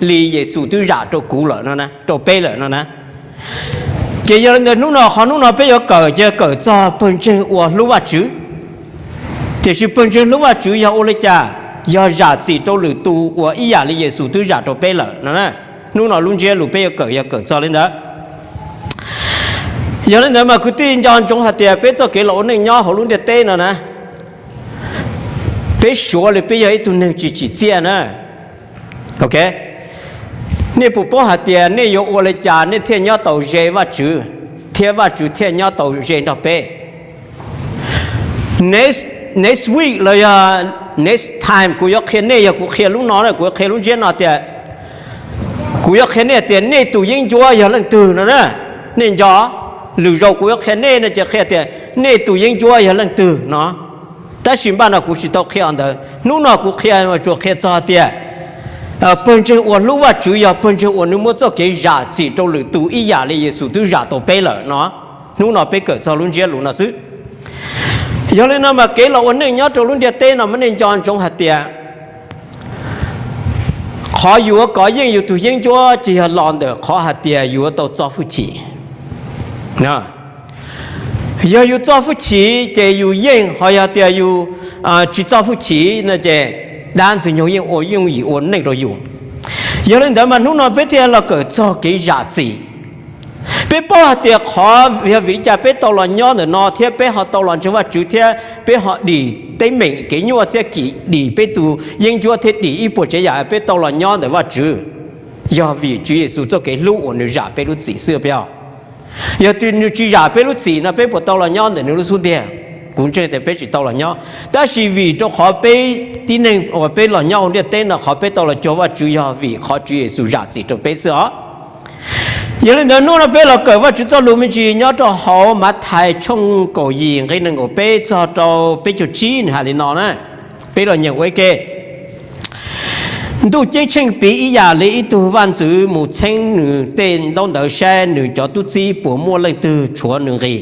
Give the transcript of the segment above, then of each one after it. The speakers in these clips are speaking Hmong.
li Yexus twb zam rau kuv lawm no, rau peb lawm no na. Ces yog li ntawd hnub no, qhov hnub no peb yuav kawm ces kawm txog pawg ntseeg uas hlub Vajtswv. Tiam sis pawg ntseeg hlub Vajtswv yog ua li cas? Yog zam txim rau lwm tus uas ib yam li Yexus twb zam rau peb lawm no. Hnub no lub ntsiab lus peb yuav kawm yog kawm txog li ntawd. Yog li ntawd mas kwv tij nco ntsoov hais tias peb txoj kev los ua neej nyob hauv lub ntiaj teb no na, peb suav li peb yog ib tug neeg tsis tsim txiaj na. Ok, nej puas paub hais tias nej yuav ua li cas nej thiaj nyob tau ze Vajtswv, thiab Vajtswv thiaj nyob tau ze nrog peb? Next, next week los yog next time kuv yuav qhia nej, yog kuv qhia lub no na, kuv yuav qhia lub ntsiab no tias, kuv yuav qhia nej tias nej tus yeeb ncuab yog leej twg no na. Nej nco, lwm zaus kuv yuav qhia nej no ces qhia tias nej tus yeeb ncuab yog leej twg no. Tab sis npaj no kuv tsis tau qhia ntawd, hnub no kuv qhia tsuas qhia txog tias pawg ntseeg uas hlub Vajtswv yog pawg ntseeg uas nws muaj txoj kev zam txim rau lwm tus ib yam li Yexus twb zam tau peb lawm no. Hnub no peb kawm txog lub ntsiab lus no xwb. Yog li no mas kev los ua neej nyob rau lub ntiaj teb no mas nej nco ntsoov hais tias qhov yuav kov yeej yus tus yeeb ncuab ces yog los ntawm qhov hais tias yus yuav tau txo hwj chim. Yog yus txo hwj chim ces yus yeej, ho yog tias yus tsis txo hwj chim no ces dab ntxwg nyoog yeej ua yooj yim ua neej rau yus. Yog li ntawd mas hnub no peb thiaj los kawm txog kev zam txim. Peb paub hais tias qhov yog vim li cas peb tau los nyob ntawm no thiab peb ho tau los ntseeg Vajtswv thiab peb ho dim teeb meem kev nyuaj thiab dim peb tus yeeb ncuab thiab dim ib puas tsav yam peb tau los nyob ntawm Vajtswv, yog vim Tswv Yexus txoj kev hlub uas nws zam peb lub txim xwb peb. Yog nws tsis zam peb lub txim no peb puas tau los nyob ntawm nws lub xub ntiag? Kuv ntseeg tias peb tsis tau los nyob. Tab sis vim rau qhov peb tib neeg uas peb los nyob hauv ntiaj teb no qhov peb tau los cuag Vajtswv yog vim qhov Tswv Yexus zam txim rau peb xwb os. Yog li ntawd hnub no peb los kawm Vajtswv txoj lus me ntsis nyob rau hauv Mathais tshooj kaum yim nqe nees nkaum peb txog rau peb caug tsib, nws hais li no na. Peb los nyeem ua ib ke. Ntuj Ceeb Tsheej piv ib yam li ib tug vaj ntxwv mus txheeb nws tej ntaub ntawv saib nws cov tub txib puas muaj leej twg tshuav nws nqi.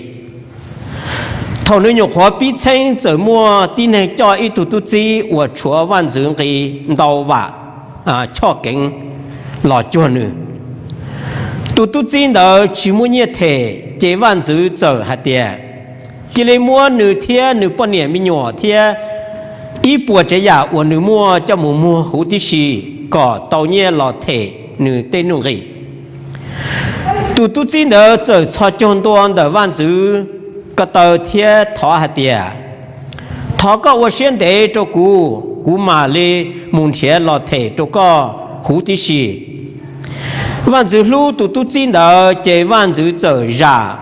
Thaum nws nyuam qhuav pib txheeb, txawm muaj tib neeg coj ib tug tub txib uas tshuav vaj ntxwv nqi ntau vam choj keev los cuag nws. Tus tub txib ntawd tsis muaj nyiaj them, ces vaj ntxwv txawm hais tias, cia li muab nws thiab nws poj niam me nyuam thiab ib puas tsav yam uas nws muaj coj mus muag huv tib si, kom tau nyiaj los them nws tej nuj nqis. Tus tub txib ntawd txawm txhos caug ntua ntawm vaj ntxwv ko taw thiab thov hais tias, thov koj ua siab ntev rau kuv, kuv mam li mus nrhiav los them rau koj huv tib si. Vaj ntxwv hlub tus tub txib ntawd, ces vaj ntxwv txawm zam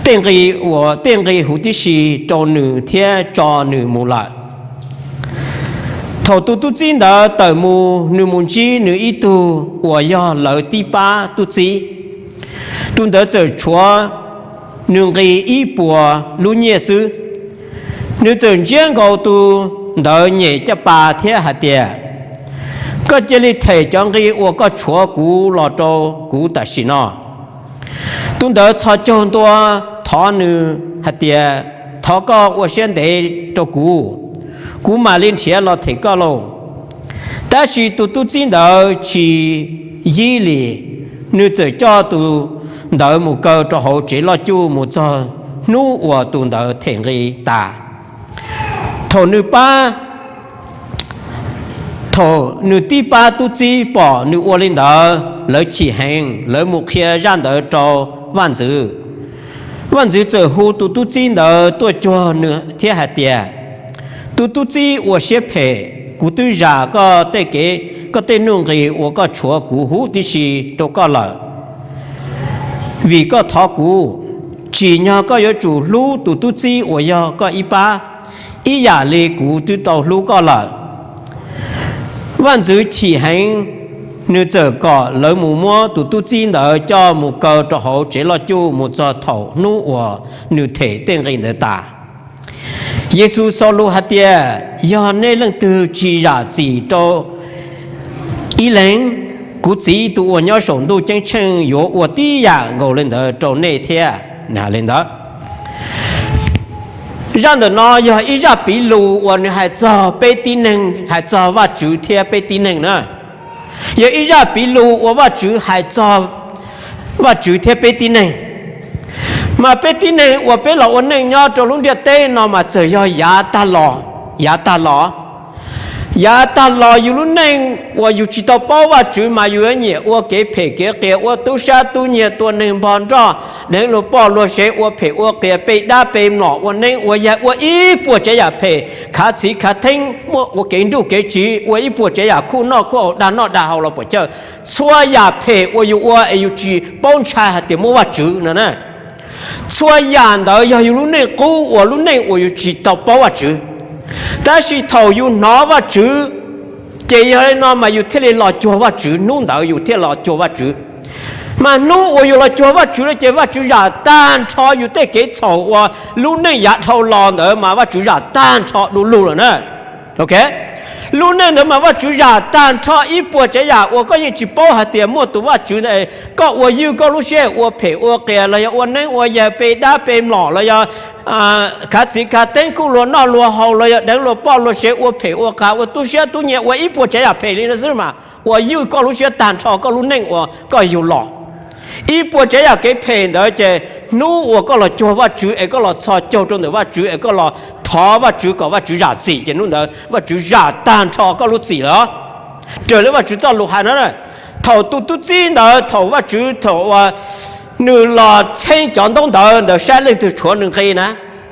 tej nqi uas tej nqi huv tib si rau nws thiab tso nws mus lawm. Thaum tus tub txib ntawd tawm mus, nws mus ntsib nws ib tug uas yog lawv tib pab tub txib. Tus ntawd txawm tshuav nws nqi ib puas lub nyiaj xwb. Nws txawm ntsiab nkaus tus ntawd nyem caj pas thiab hais tias, koj cia li them cov nqi uas koj tshuav kuv los rau kuv tam sim no. Tus ntawd txhos caug ntua thov nws hais tias, thov koj ua siab ntev rau kuv, kuv mam li nrhiav los them koj lauj. Tab sis tus tub txib ntawd tsis yib li, nws txawm coj tus ntawd mus kaw rau hauv tsev loj cuj mus txog hnub uas tus ntawd them nqi tas. Thaum nws pab, thaum nws tib pab tub txib pom nws ua li ntawd, lawv chim heev, lawv mus qhia zaj ntawd rau vaj ntxwv. Vaj ntxwv txawm hu tus tub txib ntawd tuaj cuag nws thiab hais tias, tus tub txib uas siab phem, kuv twb zam koj tej kev, koj tej nuj nqis uas koj tshuav kuv huv tib si rau koj lawm, vim koj thov kuv. Tsim nyog koj yuav tsum hlub tus tub txib uas yog koj ib pab, ib yam li kuv twb tau hlub koj lawm. Vaj ntxwv chim heev, nws txawm kom lawv mus muab tus tub txib ntawd coj mus kaw rau hauv tsev loj cuj mus txog thaum hnub uas nws them tej nqi ntawd tas. Yexus xaus lus hais tias, yog nej leej twg tsis zam txim rau ib leeg, kuv Txiv tus uas nyob saum ntuj ceeb tsheej yuav ua tib yam nkaus li ntawd rau nej thiab. Nws hais li ntawd. Zaj ntawm no yog ib zaj piv lus uas nws hais txog peb tib neeg, hais txog Vajtswv thiab peb tib neeg na. Yog ib zaj piv lus uas Vajtswv hais txog Vajtswv thiab peb tib neeg. Mas peb tib neeg uas peb los ua neej nyob rau lub ntiaj teb no mas txawm yog yav tag los, yav tag los, yav tag los yus lub neej uas yus tsis tau paub Vajtswv mas yus yuav nyiam ua kev phem kev qias, ua tub sab tub nyiag, tua neeg npog nroj, deev luag poj luag sev, ua phem ua qias, pe dab pe mlom, ua neeb ua yaig, ua ib puas tsav yam phem, khav txhiv khav theeb, muaj ua kev nruj kev tsiv, ua ib puas tsav yam khuj noj khuj haus, dag noj dag haus los puas chawj. Txhua yam phem uas yus ua es yus tsis paub ntshai hais tias muaj Vajtswv no na. Txhua yam ntawd yog yus lub neej qub uas lub neej uas yus tsis tau paub Vajtswv. Tab sis thaum yus hnov Vajtswv, ces yog li no mas yus thiaj li los cuag Vajtswv, hnub ntawd yus thiaj los cuag Vajtswv. Mas hnub uas yus los cuag Vajtswv lawm ces Vajtswv zam tag nrho yus tej kev txhaum uas lub neej yav dhau los ntawd mas Vajtswv zam tag nrho du lug lawm na. Lub neej ntawd mas Vajtswv zam tag nrho ib puas tsav yam uas koj yeej tsis paub hais tias muaj tus Vajtswv ntawd. Koj ua ywj koj lub siab ua phem ua qias los yog ua neeb ua yaig pe dab pe mlom los yog khav txhiv khav theeb khuj luag noj luag haus los yog deev luag poj luag sev ua phem ua qias ua tub sab tub nyiag ua ib puas tsav yam phem li no xwb mas ua ywj koj lub siab tag nrho koj lub neej uas koj yug los. Ib puas tsav yam kev phem ntawd ces hnub uas koj los cuag Vajtswv es koj los txhos caug rau ntawm Vajtswv es koj los thov Vajtswv kom Vajtswv zam txim ces hnub ntawd Vajtswv zam tag nrho koj lub txim lawm. Raws li Vajtswv txoj lus hais no, thaum tus tub txib ntawd thaum Vajtswv thaum uas nws los txheeb cov ntaub ntawv ntawd saib leej twg tshuav nws nqi na,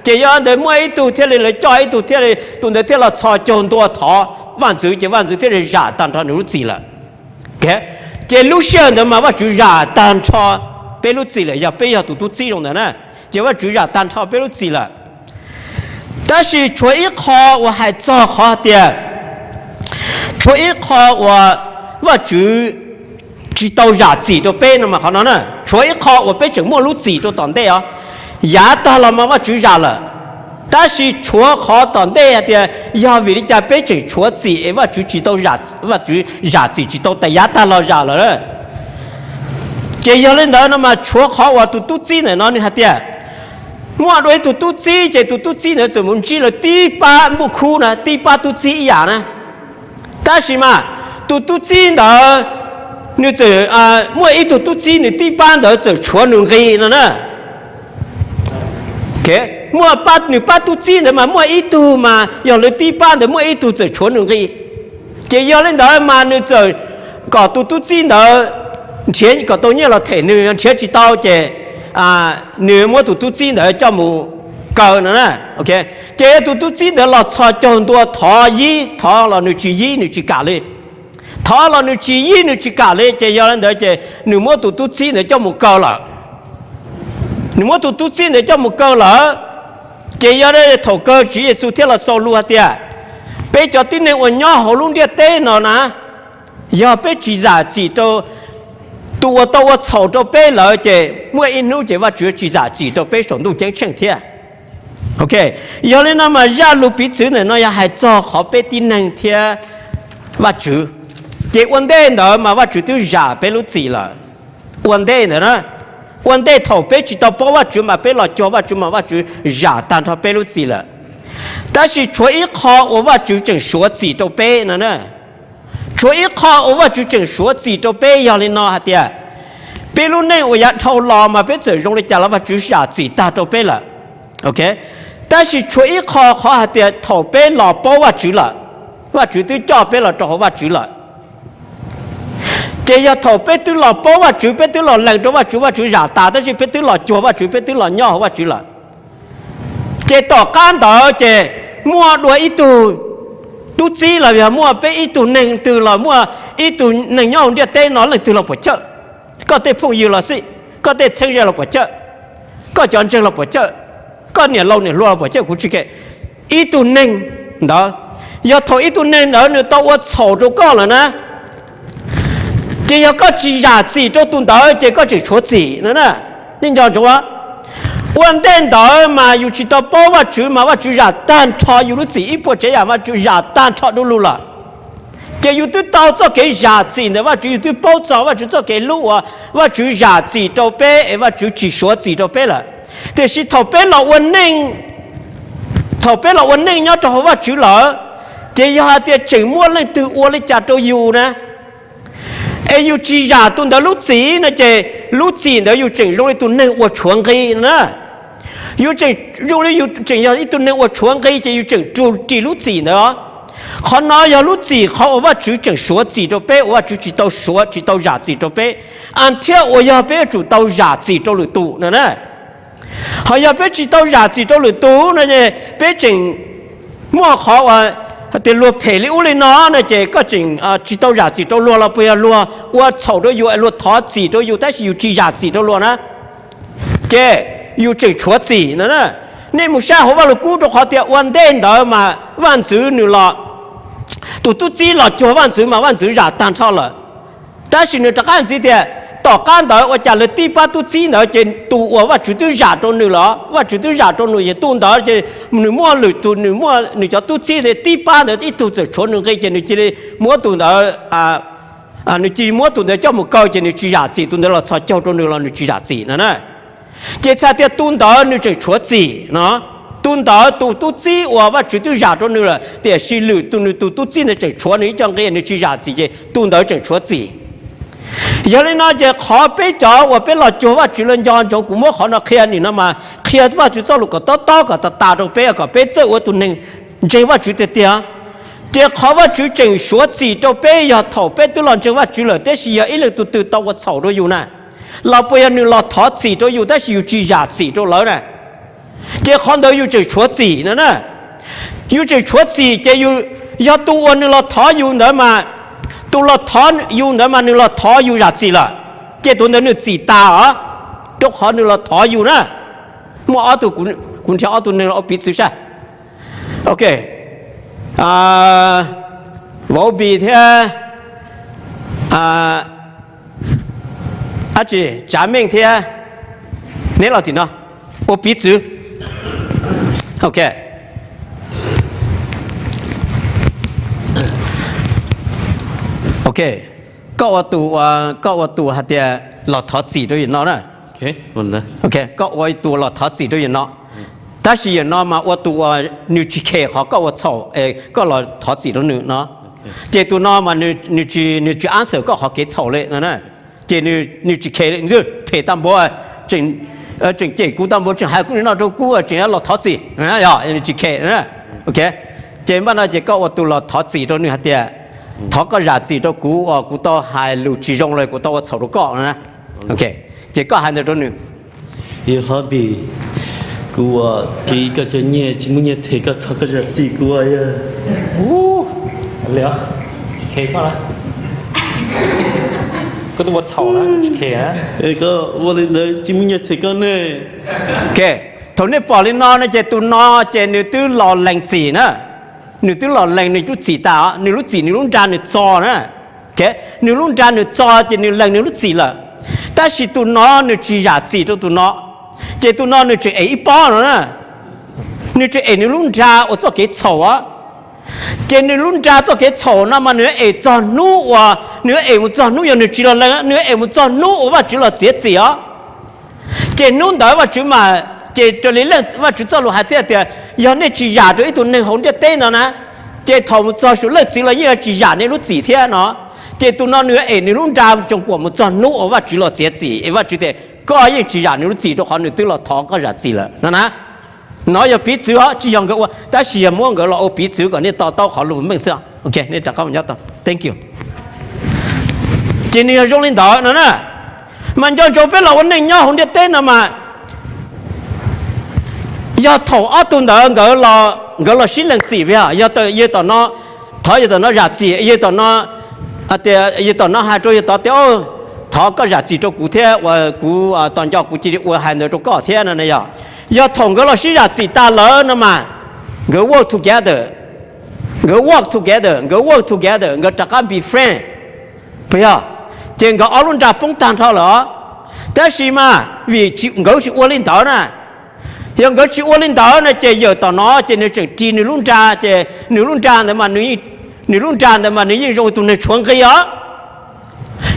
ces yog ntawd muaj ib tug thiaj li lawv coj ib tug thiaj li tus ntawd thiaj los txhos caug ntua thov vaj ntxwv ces vaj ntxwv thiaj li zam tag nrho nws lub txim lawm. Ces lub sij hawm ntawd mas Vajtswv zam tag nrho peb lub txim lawm yog peb yog tus tub txib zoo ntawd na, ces Vajtswv zam tag nrho peb lub txim lawm. Tab sis tshuav ib qho uas hais txog qhov tias, tshuav ib qho uas Vajtswv tsis tau zam txim rau peb no mas qhov no na, tshuav ib qho uas peb tseem muaj lub txim rau tom ntej os. Yav tag los mas Vajtswv zam lawm, tab sis tshuav qhov tom ntej hais tias yog vim li cas peb tseem tshuav txim es Vajtswv tsis tau, Vajtswv zam txim tsis tau tas yav tag los zam lawm. Ces yog li ntawd no mas tshuav qhov uas tus tub txib ntawm no nws hais tias, muaj dua ib tug tub txib ces tus tub txib ntawd txawm mus ntsib lawv tib pab npuj khub na, tib pab tub txib ib yam na. Tab sis mas tus tub txib ntawd, nws txawm, muaj ib tug tub txib nws tib pab ntawd txawm tshuav nws nqi no na. Muaj nws pab tub txib ntawd mas muaj ib tug mas yog lawv tib pab ntawd muaj ib tug txawm tshuav nws nqi. Ces yog li ntawd mas nws txawm kom tus tub txib ntawd nrhiav kom tau nyiaj los them nws, nrhiav tsis tau ces nws muab tus tub txib ntawd coj mus kaw no na. Ces yog tus tub txib ntawd los txhos caug ntua thov yib, thov los nws tsis yib nws tsis kam li. Thov los nws tsis yib nws tsis kam li, ces yog li ntawd ces nws muab tus tub txib ntawd coj mus kaw lawm. Nws muab tus tub txib ntawd coj mus kaw lawm. Ces yog li thaum kawg Tswv Yexus thiaj los xaus lus hais tias, peb cov tib neeg uas nyob hauv lub ntiaj teb no na, yog peb tsis zam txim rau tus uas tau ua txhaum rau peb lawm ces muaj ib hnub ces Vajtswv tsis zam txim rau peb saum ntuj ceeb tsheej thiab. Yog li no mas zaj lus piv txwv ntawm no yog hais txog qhov peb tib neeg thiab Vajtswv. Ces ua ntej ntawd mas Vajtswv twb zam peb lub txim lawm. Ua ntej ntawd na, ua ntej thaum peb tsis tau paub Vajtswv mas peb los cuag Vajtswv mas Vajtswv zam tag nrho peb lub txim lawm. Tab sis tshuav ib qho uas Vajtswv tseem suav txim rau peb no na. Tshuav ib qho uas Vajtswv tseem suav txim rau peb yog li no hais tias, peb lub neej uas yav dhau los mas peb txawm zoo li cas los Vajtswv zam txim tag rau peb lawm. Tab sis tshuav ib qho, qhov hais tias thaum peb los paub Vajtswv lawm, Vajtswv twb coj peb los rau hauv Vajtswv lawm. Ces yog thaum peb twb los paub Vajtswv, peb twb los lees rau Vajtswv, Vajtswv zam tas, tab sis peb twb los cuag Vajtswv, peb twb los nyob hauv Vajtswv lawm. Ces tom qab ntawd ces muaj dua ib tug tub txib los yog muaj peb ib tug neeg twg los muaj ib tug neeg nyob hauv ntiaj teb no leej twg los puas chawj. Koj tej phooj ywg los xij, koj tej txheeb ze los puas chawj, koj cov ntseeg los puas chawj, koj niam laus niam hluas los puas chawj, kuv tsis ke. Ib tug neeg ntawd, yog thaum ib tug neeg ntawd nws tau ua txhaum rau koj lawm na, ces yog koj tsis zam txim rau tus ntawd ces koj tseem tshuav txim no na. Nej nco ntsoov, ua ntej ntawd mas yus tsis tau paub Vajtswv mas Vajtswv zam tag nrho yus lub txim, ib puas tsav yam Vajtswv zam tag nrho du lug lawm. Ces yus twb tau txoj kev zam txim ntawm Vajtswv, yus twb paub txog Vajtswv txoj kev hlub uas Vajtswv zam txim rau peb es Vajtswv tsis suav txim rau peb lawm. Tiam sis thaum peb los ua neej, thaum peb los ua neej nyob rau hauv Vajtswv lawm, ces yog hais tias tseem muaj leej twg ua li cas rau yus na, es yus tsis zam tus ntawd lub txim no ces lub txim ntawd yus tseem zoo li tus neeg uas tshuav nqi no na. Yus tseem zoo li yus tseem yog ib tug neeg uas tshuav nqi ces yus tseem ris lub txim ntawd. Qhov no yog lub txim qhov uas Vajtswv tseem suav txim rau peb, uas Vajtswv tsis tau suav tsis tau zam txim rau peb, thiab uas yog peb yuav tsum tau zam txim rau lwm tus no na. Ho yog peb tsis tau zam txim rau lwm tus no, peb tseem muaj qhov uas tias luag phem li ub li no no ces koj tseem tsis tau zam txim rau luag los puas yog luag ua txhaum rau yus, luag thov txim rau yus tab sis yus tsis zam txim rau luag na, ces yus tseem tshuav txim no na. Nej mus saib hauv Vajluskub rau qhov tias ua ntej ntawd mas vaj ntxwv nws los, tus tub txib los cuag vaj ntxwv mas vaj ntxwv zam tag nrho lawm. Tab sis nws rov qab ntxiv tias tom qab ntawd ua cas lawv tib pab tub txib ntawd ces tus uas Vajtswv twb zam rau nws lawm, Vajtswv twb zam rau nws ces tus ntawd ces nws muaj lwm tus, nws muaj nws cov tub txib tib pab ntawd ib tug txawm tshuav nws nqi ces nws cia li muab tus ntawd, nws cia li muab tus ntawd coj mus kaw ces nws tsis zam txim, tus ntawd los txhos caug rau nws los nws tsis zam txim no na. Ces txhais tias tus ntawd nws tseem tshuav txim no. Tus ntawd tus tub txib uas Vajtswv twb zam rau nws lawm tiam sis lwm tus, nws tus tub txib ntawd tseem tshuav nws ib co nqi nws tsis zam txim ces tus ntawd tseem tshuav txim. Yog li no ces qhov peb cov uas peb los cuag Vajtswv los nco ntsoov, kuv muab qhov no qhia nim no mas qhia Vajtswv txoj lus kom tob tob kom tas tas rau peb kom peb txawj ua tus neeg ntseeg Vajtswv tiag tiag. Ces qhov Vajtswv tseem suav txim rau peb yog thaum peb twb los ntseeg Vajtswv lawm tab sis yog ib leej tus twg tau ua txhaum rau yus na, los puas yog nws los thov txim rau yus tab sis yus tsis zam txim rau lawv na, ces qhov ntawd yus tseem tshuav txim no na. Yus tseem tshuav txim ces yog tus uas nws los thov yus ntawd mas, tus los thov yus ntawd mas nws los thov yus zam txim lawm, ces tus ntawd nws txim tas os, rau qhov nws los thov yus na. Muaj ob tug, kuv nrhiav ob tug neeg los ua piv txwv saib. Ok, Vauv Npis thiab dab tsi, Tsav Meej thiab, neb los tim no ua piv txwv. Ok, ok, koj ua tus, koj ua tus hais tias los thov txim rau yus no na. Koj ua tus los thov txim rau yus no, tab sis yam no mas ua tus uas nws tsis khem qhov koj ua txhaum es koj los thov txim rau nws no, ces tus no mas nws tsis answer koj qhov kev txhaum li no na. Ces nws tsis khem li, nws phem tag npaum, tseem cem kuv tag npaum, tseem hais kuv li no rau kuv, tseem los thov txim, nws tsis khem. Ok, ces npaj no ces koj ua tus los thov txim rau nws hais tias, thov koj zam txim rau kuv uas kuv tau hais lus tsis zoo los kuv tau ua txhaum rau koj no. Ces koj hais ntawd rau nws. Yawg hlob Npis, kuv ua, kuv ib koj cov nyiaj tsis muaj nyiaj them koj, thov koj zam txim kuv. Koj ua li ntawd tsis muaj nyiaj them koj ne. Ok, thaum nej pom li no no ces tus no ces nws twb los lees txim na. Nws twb los lees nws lub txim tas, nws lub txim nws lub nra nws txo na. Nws lub nra nws txo ces nws lees nws lub txim lawm. Tab sis tus no nws tsis zam txim rau tus no, ces tus no nws tseem ev ib pob no na. Nws tseem ev nws lub nra ua txoj kev txhaum. Ces nws lub nra txoj kev txhaum no mas nws yuav ev txog hnub uas, nws yuav ev mus txog hnub yog nws tsis los lees, nws yuav ev mus txog hnub uas Vajtswv los txiav txim os. Ces hnub ntawd Vajtswv mas, ces raws li Vajtswv txoj lus hais thiaj tias, yog nej tsis zam rau ib tug neeg hauv ntiaj teb no na, ces thaum mus txog saum leej txiv los yeej yuav tsis zam nej lub txim thiab no. Ces tus no nws yuav ev nws lub nra coos kuam mus txog hnub uas Vajtswv los txiav txim, es Vajtswv tias koj yeej tsis zam nws lub txim rau qhov nws twb los thov koj zam txim lawm no na. No yog piv txwv os, tsis yog nkawd ua, tab sis yog muab nkawd los ua piv txwv kom nej to taub qhov lus meej xwb. Ok, nej rov qab mus nyob tau. Thank you. Ces nws yog zoo li ntawd no na. Mas nco ntsoov peb los ua neej nyob hauv ntiaj teb no mas, yog thaum ob tug ntawd nkawd los sib lees txim, yog yawg tom no, thov yawg tom no zam txim, yawg tom no, tias yawg tom no hais rau yawg tod tias, thov koj zam txim rau kuv thiab uas kuv tos nco kuv cia li ua hais ntawd rau koj thiab no na. Yog, yog thaum nkawd los sib zam txim tas lawm no mas, nkawd work together, nkawd work together, nkawd work together, nkawd rov qab be friend, puas yog? Ces nkawd ob lub nra poob tag nrho lawm. Tab sis mas vim nkawd tsis ua li ntawd na, yog nkawd tsis ua li ntawd no ces yawg tom no ces nws tseem ris nws lub nra, ces nws lub nra ntawd mas, nws lub nra ntawd mas nws yeej zoo tus neeg tshuav nqi os.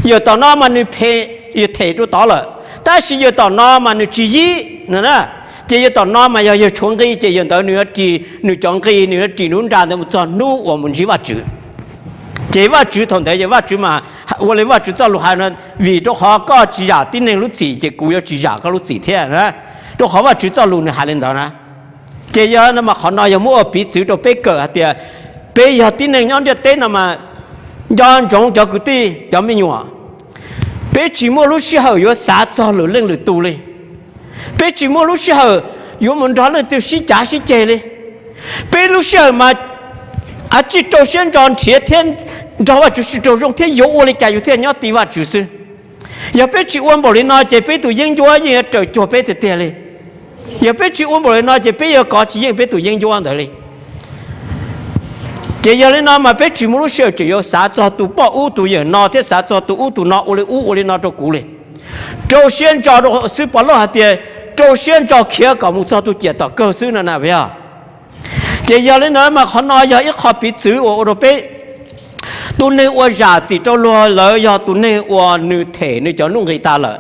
Yawg tom no mas nws phem, yawg them rau tod lawm, tab sis yawg tom no mas nws tsis yib no na. Ces yawg tom no mas yog yawg tshuav nqi ces yawg ntawd nws yuav ris nws cov nqi, nws yuav ris nws lub nra ntawd mus txog hnub uas mus ntsib Vajtswv. Ces Vajtswv thaum ntawd yog Vajtswv mas ua li Vajtswv txoj lus hais no, vim rau qhov koj tsis zam tib neeg lub txim ces kuv yuav tsis zam koj lub txim thiab. Rau qhov Vajtswv txoj lus nws hais li ntawd na. Ces yog no mas qhov no yog muab ua piv txwv rau peb kawm hais tias peb yog tib neeg nyob ntiaj teb no mas, nco ntsoov cov kwv tij cov me nyuam, peb tsis muaj lub sij hawm yuav xav txog lwm leej lwm tus li. Peb tsis muaj lub sij hawm yuav mus nrog leej twg sib cav sib ceg li. Peb lub sij hawm mas a tsij rau siab ntso nrhiav thiab nrog Vajtswv sib raug zoo thiab yuav ua li cas yus thiaj nyob ti Vajtswv xwb. Yog peb tsis ua npaum li no ces peb tus yeeb ncuab yeej yuav raws cuag peb tiag tiag li. Yog peb tsis ua npaum li no ces peb yuav kov tsis yeej peb tus yeeb ncuab ntawd li. Ces yog li no mas peb tsis muaj lub sij hawm tseem yuav xav txog tus poj ub tus yawm no thiab xav txog tus ub tus no ua li ub ua li no rau kuv li. Rau siab ntso, xwb Pov Lauj hais tias rau siab ntso khiav kom mus txog tus ciam tom kawg xwb no na. Ces yog li ntawd mas qhov no yog ib qho piv txwv uas ua rau peb, tus neeg uas zam txim rau luag lawm yog tus neeg uas nws them nws cov nuj nqis tas lawm.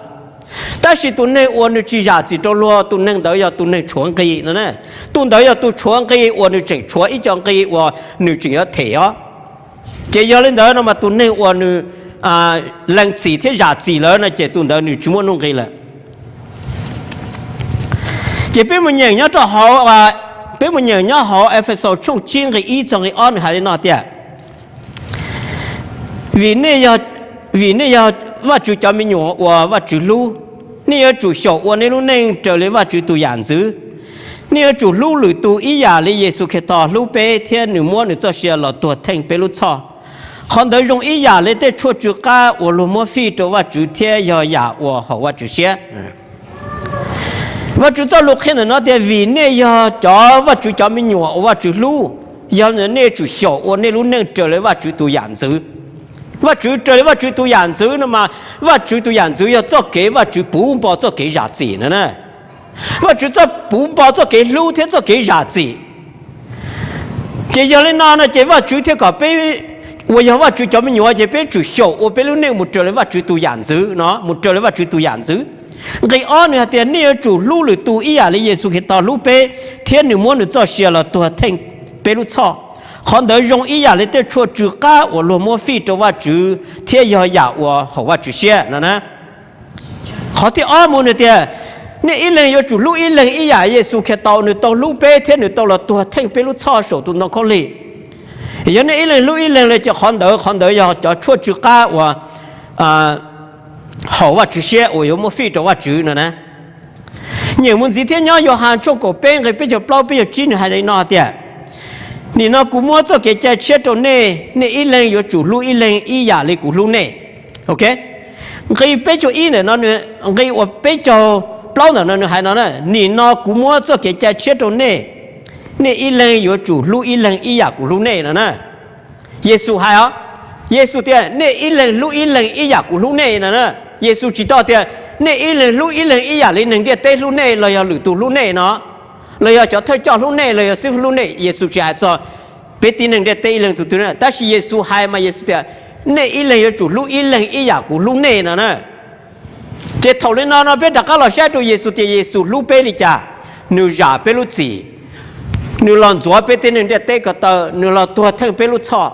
Tab sis tus neeg uas nws tsis zam txim rau luag, tus neeg ntawd yog tus neeg tshuav nqi no. Tus ntawd yog tus tshuav nqi uas nws tseem tshuav ib co nqi uas nws tseem yuav them os. Ces yog li ntawd no mas tus neeg uas nws lees txim thiab zam txim lawm no ces tus ntawd nws tsis muaj nuj nqis lawm. Ces peb mus nyeem nyob rau hauv, peb mus nyeem nyob hauv Efexaus tshooj tsib nqe ib txog nqe ob nws hais li no tias, vim nej yog Vajtswv cov me nyuam uas Vajtswv hlub, nej yuav tsum xyaum ua nej lub neej raws li Vajtswv tus yam ntxwv. Nej yuav tsum hlub lwm tus ib yam li Yexus Khetos hlub peb thiab nws muab nws txoj sia los tuag theej peb lub txhoj. Qhov ntawd zoo ib yam li tej tshuaj tsw qab uas luag muab fij rau Vajtswv thiab yog yam uas haum Vajtswv siab. Vajtswv txoj lus qhia ntawm no tias vim nej yog cov Vajtswv cov me nyuam uas Vajtswv hlub, yog nej yuav tsum xyaum ua nej lub neej raws li Vajtswv tus yam ntxwv. Vajtswv raws li Vajtswv tus yam ntxwv no mas Vajtswv tus yam ntxwv yog txoj kev Vajtswv puv npo txoj kev zam txim no na. Vajtswv txoj puv npo txoj kev hlub thiab txoj kev zam txim. Ces yog li no no ces Vajtswv thiaj kom peb uas yog Vajtswv cov me nyuam ces peb tsum xyaum ua peb lub neej mus raws li Vajtswv tus yam ntxwv no, mus raws li Vajtswv tus yam ntxwv. Nqe ob nws hais tias nej yuav tsum hlub lwm tus ib yam li Yexus Khetos hlub peb thiab nws muab nws txoj sia los tuag theej peb lub txhoj. Qhov ntawd zoo ib yam li tej tshuaj tsw qab uas luag muab fij rau Vajtswv thiab yog yam uas haum Vajtswv siab no na. Qhov thib ob mus nws tias nej ib leeg yuav tsum hlub ib leeg ib yam Yexus Khetos nws tau hlub peb thiab nws tau los tuag theej peb lub txhoj saum tus ntoo khaub lig. Yog nej ib leeg hlub ib leeg li ces qhov ntawd, qhov ntawd yog cov tshuaj tsw qab uas haum Vajtswv siab uas yuav muab fij rau Vajtswv no na. Nyeem mus ntxiv thiab nyob Yauhas tshooj kaum peb nqe peb caug plaub peb caug tsib nws hais li no tias, nim no kuv muab txoj kev cai tshiab rau nej, nej ib leeg yuav tsum hlub ib leeg ib yam li kuv hlub nej. Nqe peb caug ib ntawm no, nqe uas peb caug plaub ntawm no nws hais no na, nim no kuv muab txoj kev cai tshiab rau nej, nej ib leeg yuav tsum hlub ib leeg ib yam kuv hlub nej no na. Yexus hais os, Yexus tias nej ib leeg hlub ib leeg ib yam kuv hlub nej no na. Yexus tsis tau tias nej ib leeg hlub ib leeg ib yam li neeg ntiaj teb hlub nej los yog lwm tus hlub nej no, los yog cov thawj coj hlub nej los yog xib hwb hlub nej. Yexus tsis hais txog peb tib neeg ntiaj teb ib leeg tus twg na, tab sis Yexus hais mas Yexus tias nej ib leeg yuav tsum hlub ib leeg ib yam kuv hlub nej no na. Ces thaum li no no peb rov qab los saib rau Yexus tias Yexus hlub peb li cas. Nws zam peb lub txim, nws los ntxuav peb tib neeg ntiaj teb ko taw, nws los tuag theej peb lub txhoj,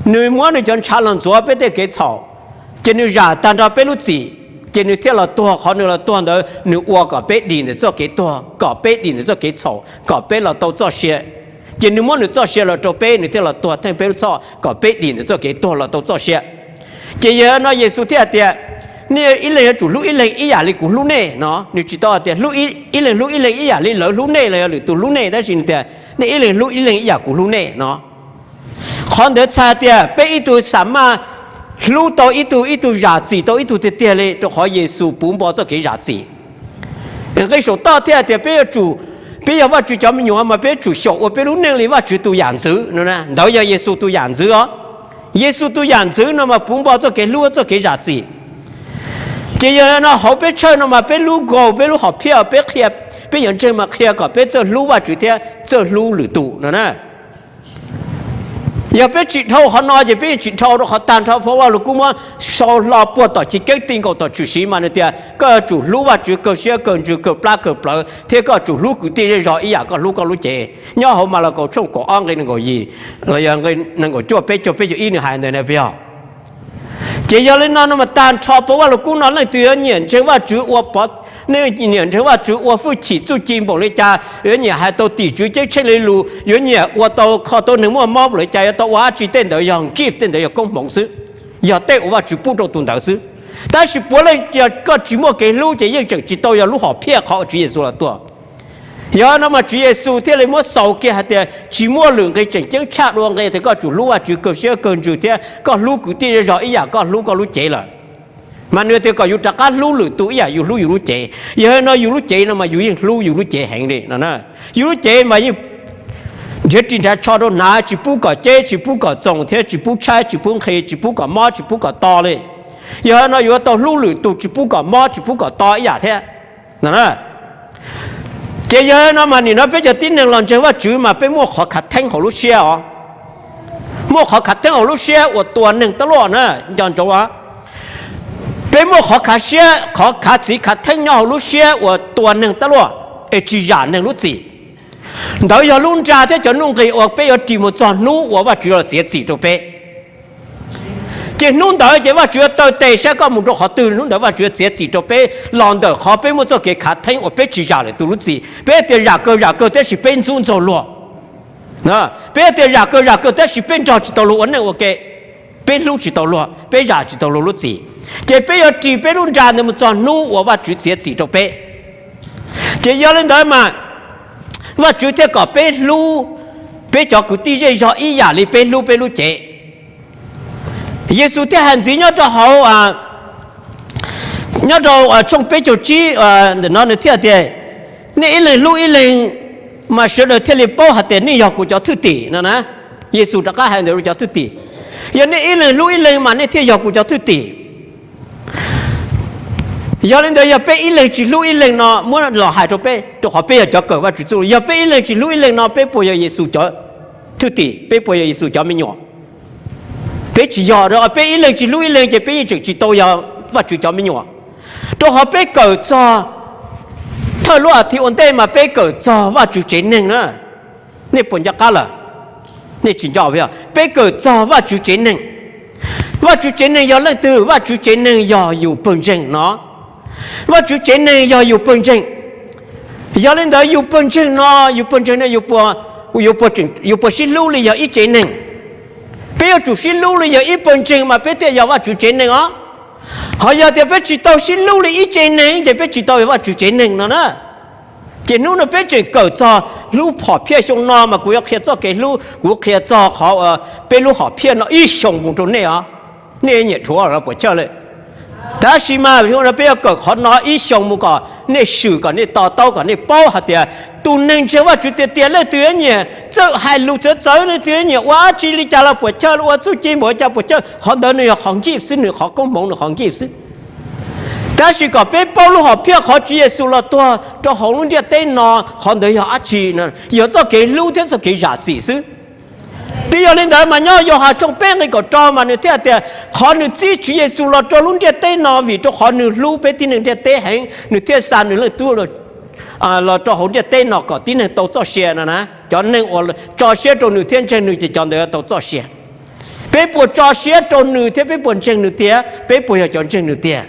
nws muab nws cov ntshav los ntxuav peb tej kev txhaum, ces nws zam tag nrho peb lub txim, ces nws thiaj los tuag. Qhov nws los tuag ntawd nws ua kom peb dim ntawm txoj kev tuag, kom peb dim ntawm txoj kev txhaum, kom peb los tau txoj sia. Ces nws muab nws txoj sia los rau peb, nws thiaj los tuag theej peb lub txhoj kom peb dim ntawm txoj kev tuag los tau txoj sia. Ces yog no Yexus thiaj hais tias nej ib leeg yuav tsum hlub ib leeg ib yam li kuv hlub nej no. Nws tsis tau hais tias ib leeg hlub ib leeg ib yam li lawv hlub nej los yog lwm tus hlub nej, tab sis nws tias nej ib leeg hlub ib leeg ib yam kuv hlub nej no. Qhov ntawd txhais tias peb ib tug xam maj hlub tau ib tug, ib tug zam txim tau ib tug tiag tiag li, rau qhov Yexus puv npo txoj kev zam txim. Nqe saum toj thiaj tias peb yuav tsum, peb yog Vajtswv cov me nyuam mas peb yuav tsum xyaum ua peb lub neej li Vajtswv tus yam ntxwv no. Ntawd yog Yexus tus yam ntxwv os. Yexus tus yam ntxwv no mas puv npo txoj kev hlub, txoj kev zam txim. Ces yog no hauv peb tshawj no mas peb lub nkaus, peb lub hom phiaj, peb qhia, peb yuav ntseeg mas qhia kom peb txawj hlub Vajtswv thiab txawj hlub lwm tus no na. Yog peb tsim dhau qhov no ces peb yeej tsim dhau rau qhov tag nrho phau Vajluskub muab sau hlo puag tom chiv keeb ti nkaus tom tshwm sim mas nws tias koj yuav tsum hlub Vajtswv kawg siab kawg ntsws kawg plab kawg plawv thiab koj yuav tsum hlub kwv tij zej zog ib yam koj hlub koj lub cev. Nyob hauv Malakaus tshooj kaum ob nqe nees nkaum yim los yog nees nkaum cuaj, peb caug peb caug ib nws hais ntawd na, puas yog? Ces yog li no no mas tag nrho phau Vajluskub no leej twg yuav nyiam ntseeg Vajtswv ua pov, nej nyiam ntseeg Vajtswv ua hwj chim txuj ci npaum li cas, yuav nyiam hais tau tim tswv ceeb tsheej li lus, yuav nyiam ua tau kho tau neeg muaj mob npaum li cas, yuav tau ua dab tsi, tej ntawd yog gift, tej ntawd yog koob hmoov xwb, yog tej uas Vajtswv pub rau tus ntawd xwb. Tab sis puav leej yog koj tsis muaj kev hlub ces yeej tseem tsis tau yog lub hom phiaj qhov uas Tswv Yexus los tuag. Yog no mas Tswv Yexus thiaj li muab xaus kiag hais tias tsis muaj lwm nqe tseem ceeb tshaj dua nqe tias koj tsum hlub Vajtswv kawg siab kawg ntsws thiab koj hlub kwv tij zej zog ib yam koj hlub koj lub cev lawm. Mas nws tias kom yus rov qab hlub lwm tus ib yam yus hlub yus lub cev. Yog li no yus lub cev no mas yus yeej hlub yus lub cev heev li no. Yus lub cev mas yeej nrhiav ris nrhiav tsho rau hnav, tsis pub kom ceb, tsis pub kom txoos thiab tsis pub tshaib, tsis pub nqhis, tsis pub kom mob, tsis pub kom to li. Yog li no yus yuav tau hlub lwm tus tsis pub kom mob tsis pub kom to ib yam thiab. Ces yog li no mas nim no peb cov tib neeg los ntseeg Vajtswv mas peb muaj qhov khav theeb hauv lub siab os. Muaj qhov khav theeb hauv lub siab uas tua neeg tab luaj na, nco ntsoov os. Peb muaj qhov khav siab, qhov khav txiv khav theeb nyob hauv lub siab uas tua neeg tab luaj, es tsis zam neeg lub txim. Ntawd yog lub nra thiab cov nuj nqis uas peb yuav ris mus txog hnub uas Vajtswv los txiav txim rau peb. Ces hnub ntawd ces Vajtswv yuav taw tes saib koj mus rau qhov twg, hnub ntawd Vajtswv yuav txiav txim rau peb los ntawm qhov peb muaj txoj kev khav theeb uas peb tsis zam lwm tus lub txim. Peb tias zam kawg zam kawg tab sis peb ntxub ntxaug luag. Peb tias zam kawg zam kawg tab sis peb nrog tsis tau luag ua neej ua ke, peb hlub tsis tau luag, peb zam tsis tau luag lub txim. Ces peb yuav ris peb lub nra ntawd mus txog hnub uas Vajtswv txiav txim rau peb. Ces yog li ntawd mas Vajtswv thiaj kom peb hlub peb cov kwv tij zej zog ib yam li peb hlub peb lub cev. Yexus thiaj hais ntxiv nyob rau hauv, nyob rau tshooj peb caug tsib ntawm no nws thiaj tias, nej ib leeg hlub ib leeg mas sawv daws thiaj li paub hais tias nej yog kuv cov thwj tim no na. Yexus rov qab hais ntawd rau cov thwj tim, yog nej ib leeg hlub ib leeg mas nej thiaj yog kuv cov thwj tim. Yog li ntawd yog peb ib leeg tsis hlub ib leeg no muab los hais rau peb, rau qhov peb yog cov kawm Vajtswv txuj lus, yog peb ib leeg tsis hlub ib leeg no peb puas yog Yexus cov thwj tim, peb puas yog Yexus cov me nyuam? Peb tsis yog. Rau qhov peb ib leeg tsis hlub ib leeg ces peb yeej tseem tsis tau yog Vajtswv cov me nyuam. Rau qhov peb kawm txog thawj lub a thiv ua ntej mas peb kawm txog Vajtswv tsev neeg na. Nej puas nco qab lawm? Nej tsis nco, peb kawm txog Vajtswv tsev neeg. Vajtswv tsev neeg yog leej twg? Vajtswv tsev neeg yog yus pawg ntseeg no. Vajtswv tsev neeg yog yus pawg ntseeg. Yog li ntawd yus pawg ntseeg no, yus pawg ntseeg no yus puas sib hlub li yog ib tsev neeg? Peb yuav tsum sib hlub li yog ib pawg ntseeg mas peb thiaj yog Vajtswv tsev neeg os. Ho yog tias peb tsis tau sib hlub li ib tsev neeg ces peb tsis tau yog Vajtswv tsev neeg no na. Ces hnub no peb tseem kawm txog lub hom phiaj xyoo no mas kuv yuav qhia txoj kev hlub, kuv qhia txog qhov peb lub hom phiaj no ib xyoos mus rau nej os. Nej nyiam dhuav los puas chawj li. Tab sis mas peb yuav kawm qhov no ib xyoos mus kom nej swm, kom nej to taub, kom nej paub hais tias tus neeg ntseeg Vajtswv tiag tiag leej twg nyiam txawj hais lus txawv txawv, leej twg nyiam ua dab tsi li cas los puas chawj, ua txuj ci npaum li cas puas chawj, qhov ntawd nws yog qhov nkij xwb, nws qhov koob hmoov nws qhov nkij xwb. Tab sis kom peb paub lub hom phiaj qhov Tswv Yexus los tuag rau hauv lub ntiaj teb no, qhov ntawd yog dab tsi? Yog txoj kev hlub thiab txoj kev zam txim xwb. Twb yog li ntawd mas nyob Yauhas tshooj peb nqe kaum rau mas nws thiaj tias qhov nws txib Tswv Yexus los rau lub ntiaj teb no vim rau qhov nws hlub peb tib neeg ntiaj teb heev, nws thiaj xa nws Leej Tub los rau hauv ntiaj teb no kom tib neeg tau txoj sia no na. Cov neeg uas tso siab rau nws thiab ntseeg nws ces cov ntawd tau txoj sia. Peb puas tso siab rau nws thiab peb puas ntseeg nws tiag? Peb puas yog cov ntseeg nws tiag?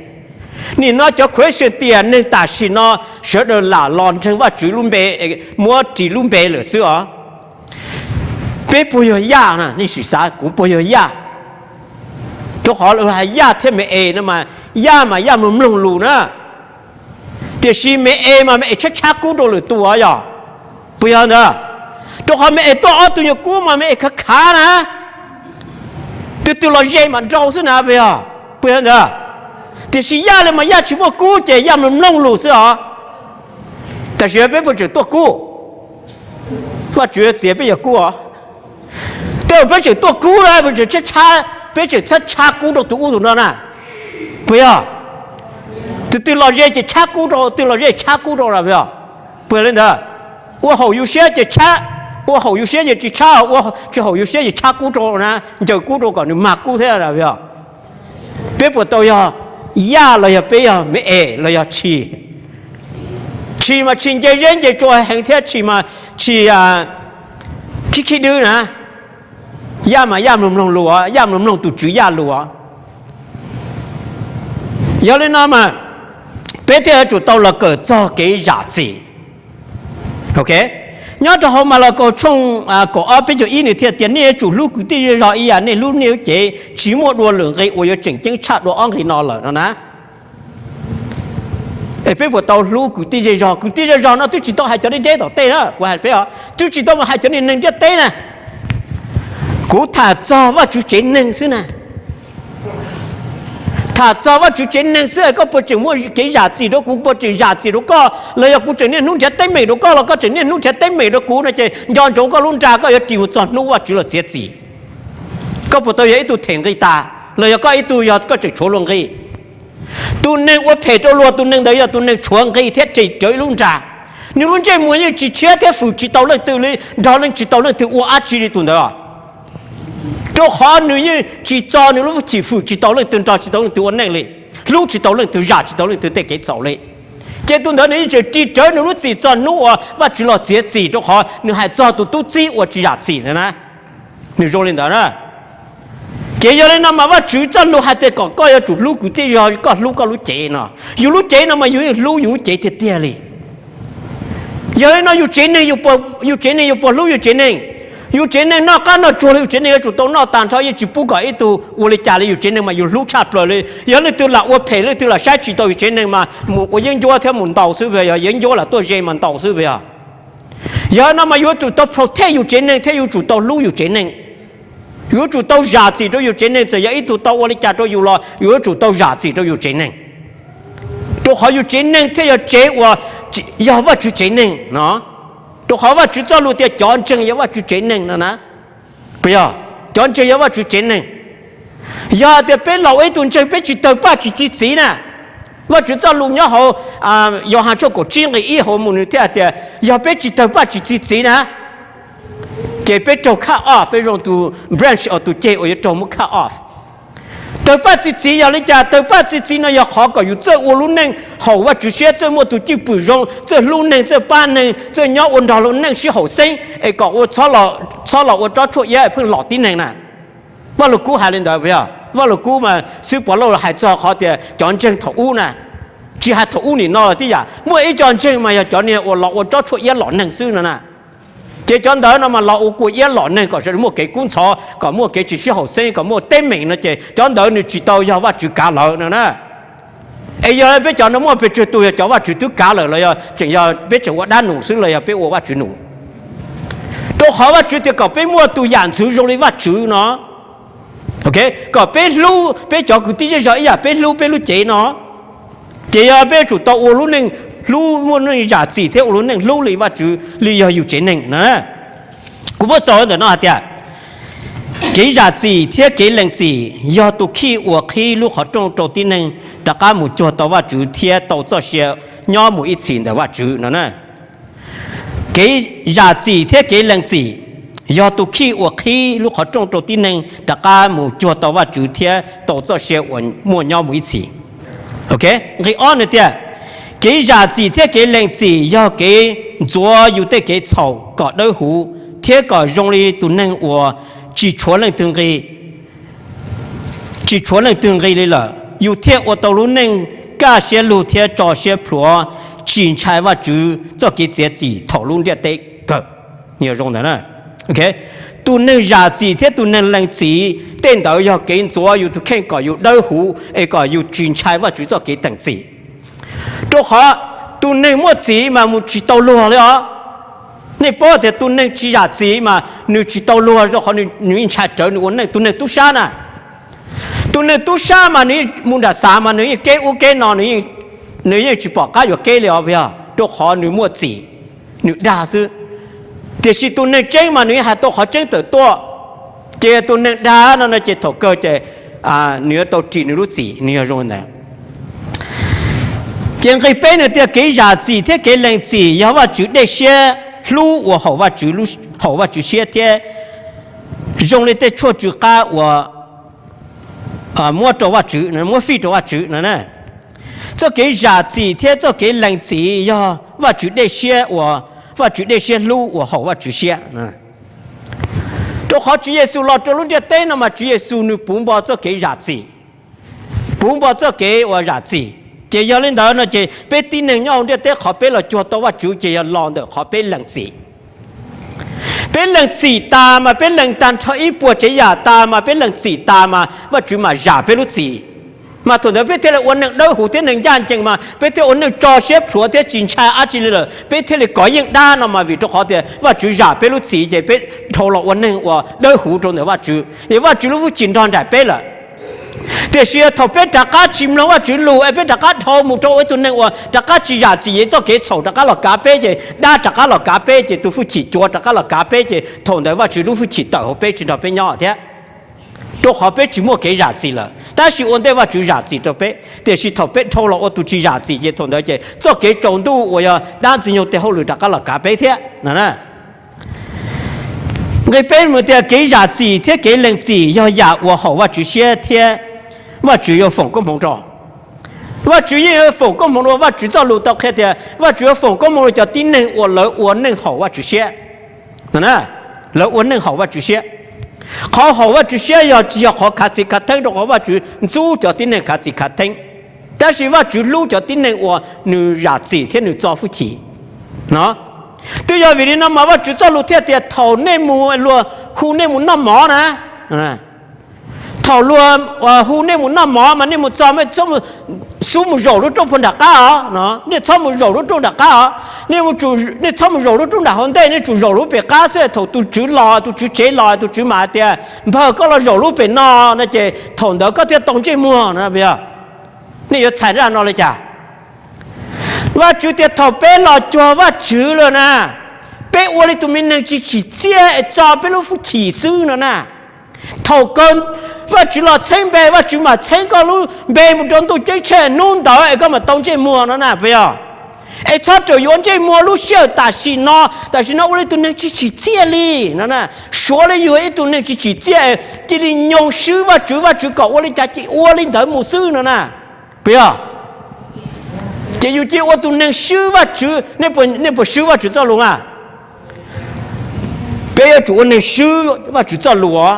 Nim no cov Christian tiam neeg tam sim no sawv daws lam los ntseeg Vajtswv lub npe, muab ris lub npe lawm xwb os. Peb puas yog Yaj na? Nej sim xav kuv puas yog Yaj? Rau qhov lawv hais Yaj thiab Me Es no mas, Yaj mas Yaj mloog mloog lus na. Tiam sis Me Es mas Me Es tshab tshab kub rau lwm tus os yog? Puas yog ntawd? Rau qhov Me Es tuaj ob tug nyuag kub mas Me Es khav khav na, twg twg los ze mam nrau xwb na, puas yog? Puas yog ntawd? Tiam sis Yaj li mas Yaj tsis muaj kub ces Yaj mloog mloog lus xwb os. Tam sis peb puas tseem tuaj kub? Vajtswv txiav peb yog kub os. Tej zaum peb tseem tuaj kub na, peb tseem tshab, peb tseem tshab tshab kub rau tus ub tus no na. Puas yog? Tus twg los ze ces tshab kub rau, twg los ze tshab kub rau, puas yog? Puas yog li ntawd? Ua haum yus siab ces tshab, Ua haum yus siab ces tsis tshab, ua tsis haum yus siab ces tshab kub rau na, ncaws kub rau kom nws mag kub thiab. Peb puas tau yog yaj los yog peb yog me es los yog tshis? Tshis mas tshis nce zeb nce tsua heev thiab tshis mas tshis khib khib dwb na. Yaj mas yaj mloog mloog lus, yaj mloog mloog tus tswv yaj lus. Yog li no mas peb thiaj yuav tsum tau los kawm txog kev zam txim. Nyob rau hauv Malakaus tshooj kaum ob peb caug ib nws thiaj tias nej yuav tsum hlub kwv tij zej zog ib yam nej hlub nej lub cev, tsis muaj dua lwm nqi uas yuav tseem ceeb tshaj dua ob nqi no lawm no na. Es peb puas tau hlub kwv tij zej zog? Kwv tij zej zog no twb tsis tau hais cov deb deb tom tej na, kuv hais peb os, twb tsis tau mus hais cov niag neeg ntiaj teb na. Kuv tham txog Vajtswv tsev neeg xwb na. Tham txog Vajtswv tsev neeg xwb, koj puas tseem muaj kev zam txim rau kuv, puas tseem zam txim rau koj, los yog kuv tseem niaj hnub nrhiav teeb meem rau koj los koj tseem niaj hnub nrhiav teeb meem rau kuv no ces nco ntsoov koj lub nra koj yuav ris mus txog hnub Vajtswv los txiav txim. Koj puas tau yog ib tug them nqi tas los yog koj ib tug yog koj tseem tshuav luag nqi? Tus neeg ua phem rau luag, tus neeg ntawd yog tus neeg tshuav nqi thiab ris rawv ib lub nra. Nws lub ntsej muag yeej tsis tshiab thiab fwm tsis tau leej twg li, nrog leej tsis tau leej twg ua dab tsi li tus ntawd. Rau qhov nws yeej tsis txo nws lub hwj chim fwm tsis tau leej twg, nrog tsis tau leej twg ua neej li, hlub tsis tau leej twg, zam tsis tau leej twg tej kev txhaum li. Ces tus ntawd nws yeej tseem ris rawv nws lub txim txog hnub uas Vajtswv los txiav txim, rau qhov nws hais txog tus tub txib uas tsis zam txim ntawd na. Nws zoo li ntawd na. Ces yog li no mas Vajtswv txoj lus hais tias kom koj yuav tsum hlub kwv tij zej zog koj hlub koj lub cev no. Yus lub cev no mas yus yeej hlub yus lub cev tiag tiag li. Yog li no yus tsev neeg, yus tsev neeg yus puas hlub yus tsev neeg? Yus tsev neeg noj qab noj tsuag los yus tsev neeg yuav tsum tau noj tag nrho, yeej tsis pub kom ib tug ua li cas li. Yus tsev neeg mas yus hlub tshaj plaws li. Yog leej twg lam ua phem, leej twg lam saib tsis taus yus tsev neeg mas mus ua yeeb ncuab thiab mus ntaus xwb, yog yeeb ncuab lam tuaj ze mas ntaus xwb. Yog no mas yuav tsum tau protect yus tsev neeg thiab yuav tsum tau hlub yus tsev neeg. Yuav tsum tau zam txim rau yus tsev neeg, txawm yog ib tug tau ua li cas rau yus los yuav tsum tau zam txim rau yus tsev neeg. Rau qhov yus tsev neeg thiaj yog tsev uas yog Vajtswv tsev neeg no. Rau qhov Vajtswv txoj lus tias cov ntseeg yog Vajtswv tsev neeg no na. Yog cov ntseeg yog Vajtswv tsev neeg. Yog tias peb laus ua ib tug ntseeg peb tsis tawg paj tsis txi txiv na, Vajtswv txoj lus nyob hauv Yauhas tshooj kaum tsib nqe ib hauv mus nws thiaj tias yog peb tsis tawg paj tsis txi txiv na, ces peb raug cut off, peb zoo tus branch uas tus ceg uas yuav raug muab cut off. Tawg paj txi txiv yog li cas? Tawg paj txi txiv no yog qhov kom yus txawj ua lub neej haum Vajtswv siab, txawj muaj tus cwj pwm zoo, txawj hlub neeg, txawj pab neeg, txawj nyob ua nrog lub neej sib haum xeeb es kom ua txhob los ua tsob tshuaj iab pheej lom tib neeg na. Vaj Lug Kub hais li ntawd, Vaj Lug Kub mas xib puas lauj hais txog qhov tias cov ntseeg thaum ub na, tsis hais thaum ub nim no los tib yam, muaj ib co ntseeg mas yog cov niag uas los ua tsob tshuaj iab lom neeg xwb no na. Ces cov ntawd no mas los ua kua iab lom neeg kom sawv daws muaj kev kub ntxhov, kom muaj kev tsis sib haum xeeb, kom muaj teeb meem no ces cov ntawd nws tsis tau yog Vajtswv kav lawv no na. Es yog peb cov no muaj pes tsawg tus, yog cov Vajtswv twb kav lawm los yog tseem yog peb tseem ua dab num xwb los yog peb ua Vajtswv num? Rau qhov Vajtswv tias kom peb muaj tus yam ntxwv zoo li Vajtswv no, kom peb hlub peb cov kwv tij zej zog ib yam peb hlub peb lub cev no. Ces yog peb yuav tsum tau ua lub neej hlub, muaj neej zam txim thiab ua lub neej hlub li Vajtswv li yog yus tsev neeg na. Kuv muab xaus ntawm no hais tias kev zam txim thiab kev lees txim yog tus khij uas qhib lub qhov rooj rau tib neeg rov qab mus cuag tau Vajtswv thiab tau txoj sia nyob mus ib txhis ntawm Vajtswv no na. Kev zam txim thiab kev lees txim yog tus khij uas qhib lub qhov rooj rau tib neeg rov qab mus cuag tau Vajtswv thiab tau txoj sia uas muaj nyob mus ib txhis. Nqe ob nws tias kev zam txim thiab kev lees txim yog kev ntxuav yus tej kev txhaum kom dawb huv thiab kom zoo li tus neeg uas tsis tshuav leej twg nqi tsis tshuav leej twg nqi li lawm, yus thiaj ua tau lub neej kaj siab lug thiab tso siab plhuav, tsis ntshai Vajtswv txoj kev txiav txim thaum lub ntiaj teb kawg. Tus neeg zam txim thiab tus neeg lees txim tej ntawd yog kev ntxuav yus tus kheej kom yus dawb huv es kom yus tsis ntshai Vajtswv txoj kev teem txim. Rau qhov tus neeg muaj txim mas mus tsis tau luag li os. Nej paub tias tus neeg tsis zam txim mas nws tsis tau luag rau qhov nws yeej ntshai rawv nws ua neej. Tus neeg tub sab na, tus neeg tub sab mas nws mus nram xav mas nws yeej keb ub keb no, nws yeej tsis pom qab yuav keb li os, yog rau qhov nws muaj txim, nws dag xwb. Tiam sis tus neeg tseeb mas nws yeej hais tau qhov tseeb tawm tuaj. Ces tus neeg dag no no ces thaum kawg ces nws yuav tau ris nws lub txim, nws yog zoo li ntawd. Ces nqe peb nws tias kev zam txim thiab kev lees txim yog Vajtswv dej siab hlub uas haum Vajtswv haum Vajtswv siab thiab zoo li tej tshuaj tsw qab uas muab rau Vajtswv, muab fij rau Vajtswv no. Txoj kev zam txim thiab txoj kev lees txim yog Vajtswv dej siab uas, Vajtswv dej siab hlub uas haum Vajtswv siab. Rau qhov Tswv Yexus los rau lub ntiaj teb no mas Tswv Yexus nws puv npo txoj kev zam txim, puv npo txoj kev uas zam txim. Ces yog li ntawd no ces peb tib neeg nyob hauv ntiaj teb qhov peb los cuag tau Vajtswv ces yog los ntawm qhov peb lees txim. Peb lees txim tas mas peb lees tag nrho ib puas tsav yam tas mas peb lees txim tas mas Vajtswv mam zam peb lub txim. Mas thaum ntawd peb thiaj li ua neeg dawb huv thiab neeg ncaj ncees mas peb thiaj ua neej tso siab plhuav thiab tsis ntshai dab tsi li lawm, peb thiaj li kov yeej dab no mas vim rau qhov tias Vajtswv zam peb lub txim ces peb dhau los ua neeg uas dawb huv rau ntawm Vajtswv, ces Vajtswv lub hwj chim nrog nraim peb lawm. Tiam sis thaum peb rov qab tsis mloog Vajtswv lus es peb rov qab dhau mus rau ua ib tug neeg uas rov qab tsis zam txim, txoj kev txhaum rov qab los kav peb, ces dab rov qab los kav peb, ces tus hwj chim cuav rov qab los kav peb, ces thaum ntawd Vajtswv lub hwj chim tawm hauv peb tsis nrog peb nyob thiab, rau qhov peb tsis muaj kev zam txim lawm. Tab sis ua ntej Vajtswv zam txim rau peb, tiam sis thaum peb dhau los ua tus tsis zam txim ces thaum ntawd ces txoj kev tsaus ntuj uas yog dab ntxwg nyoog tej hauj lwm rov qab los kav peb thiab no. Nqe peb mus tias kev zam txim thiab kev lees txim yog yam uas haum Vajtswv siab thiab Vajtswv yuav foom koob hmoov rau. Vajtswv yeej yuav foom koob hmoov rau. Vajtswv txoj lus tau qhia tias Vajtswv yuav foom koob hmoov rau cov tib neeg uas lawv ua neej haum Vajtswv siab. Lawv ua neej haum Vajtswv siab. Qhov haum Vajtswv siab yog tsis yog qhov khav txim khav theeb, rau qhov Vajtswv ntxub cov tib neeg khav txim khav theeb, tab sis Vajtswv hlub cov tib neeg uas nws zam txim thiab nws txo hwj chim no. Twb yog vim li no mas Vajtswv txoj lus thiaj tias thaum nej mus, luag hu nej mus noj mov na, thaum luag hu nej mus noj mov mas nej mus txog, xub mus zaum lub rooj puag nram qab os, nej txhob mus zaum lub rooj nram qab os, nej txhob mus zaum lub rooj nram hauv ntej, nej tsum zaum lub pem qab xwb. Thaum tus tswv los, tus tswv tsev los, tus tswv mam hais tias npawg koj los zaum lub pem no no ces thaum ntawd koj thiaj tau ntsej muag no. Nej yuav txhais zaj no li cas? Vajtswv tias thaum peb los cuag Vajtswv lawm na, peb ua li tus me neeg tsis tsim txiaj es txo peb lub hwj chim xwb no na. Thaum kawg Vajtswv los txheeb npe, Vajtswv mam txheeb koj lub npe mus rau ntuj ceeb tsheej hnub ntawd es koj mam tau ntsej muag no na, puas yog? Es txhob rawm yuav ntsej muag lub sij hawm tam sim no, tam sim no ua li tus neeg tsis tsim txiaj li no na. Suav li yus ib tug neeg tsis tsim txiaj, cia li nyoog swb Vajtswv, Vajtswv kom ua li cas ces ua li ntawd mus xwb no na, puas yog? Ces yus cia li ua tus neeg swb Vajtswv. Nej puas swb Vajtswv txoj lus a? Peb yuav tsum ua neeg swb Vajtswv txoj lus os.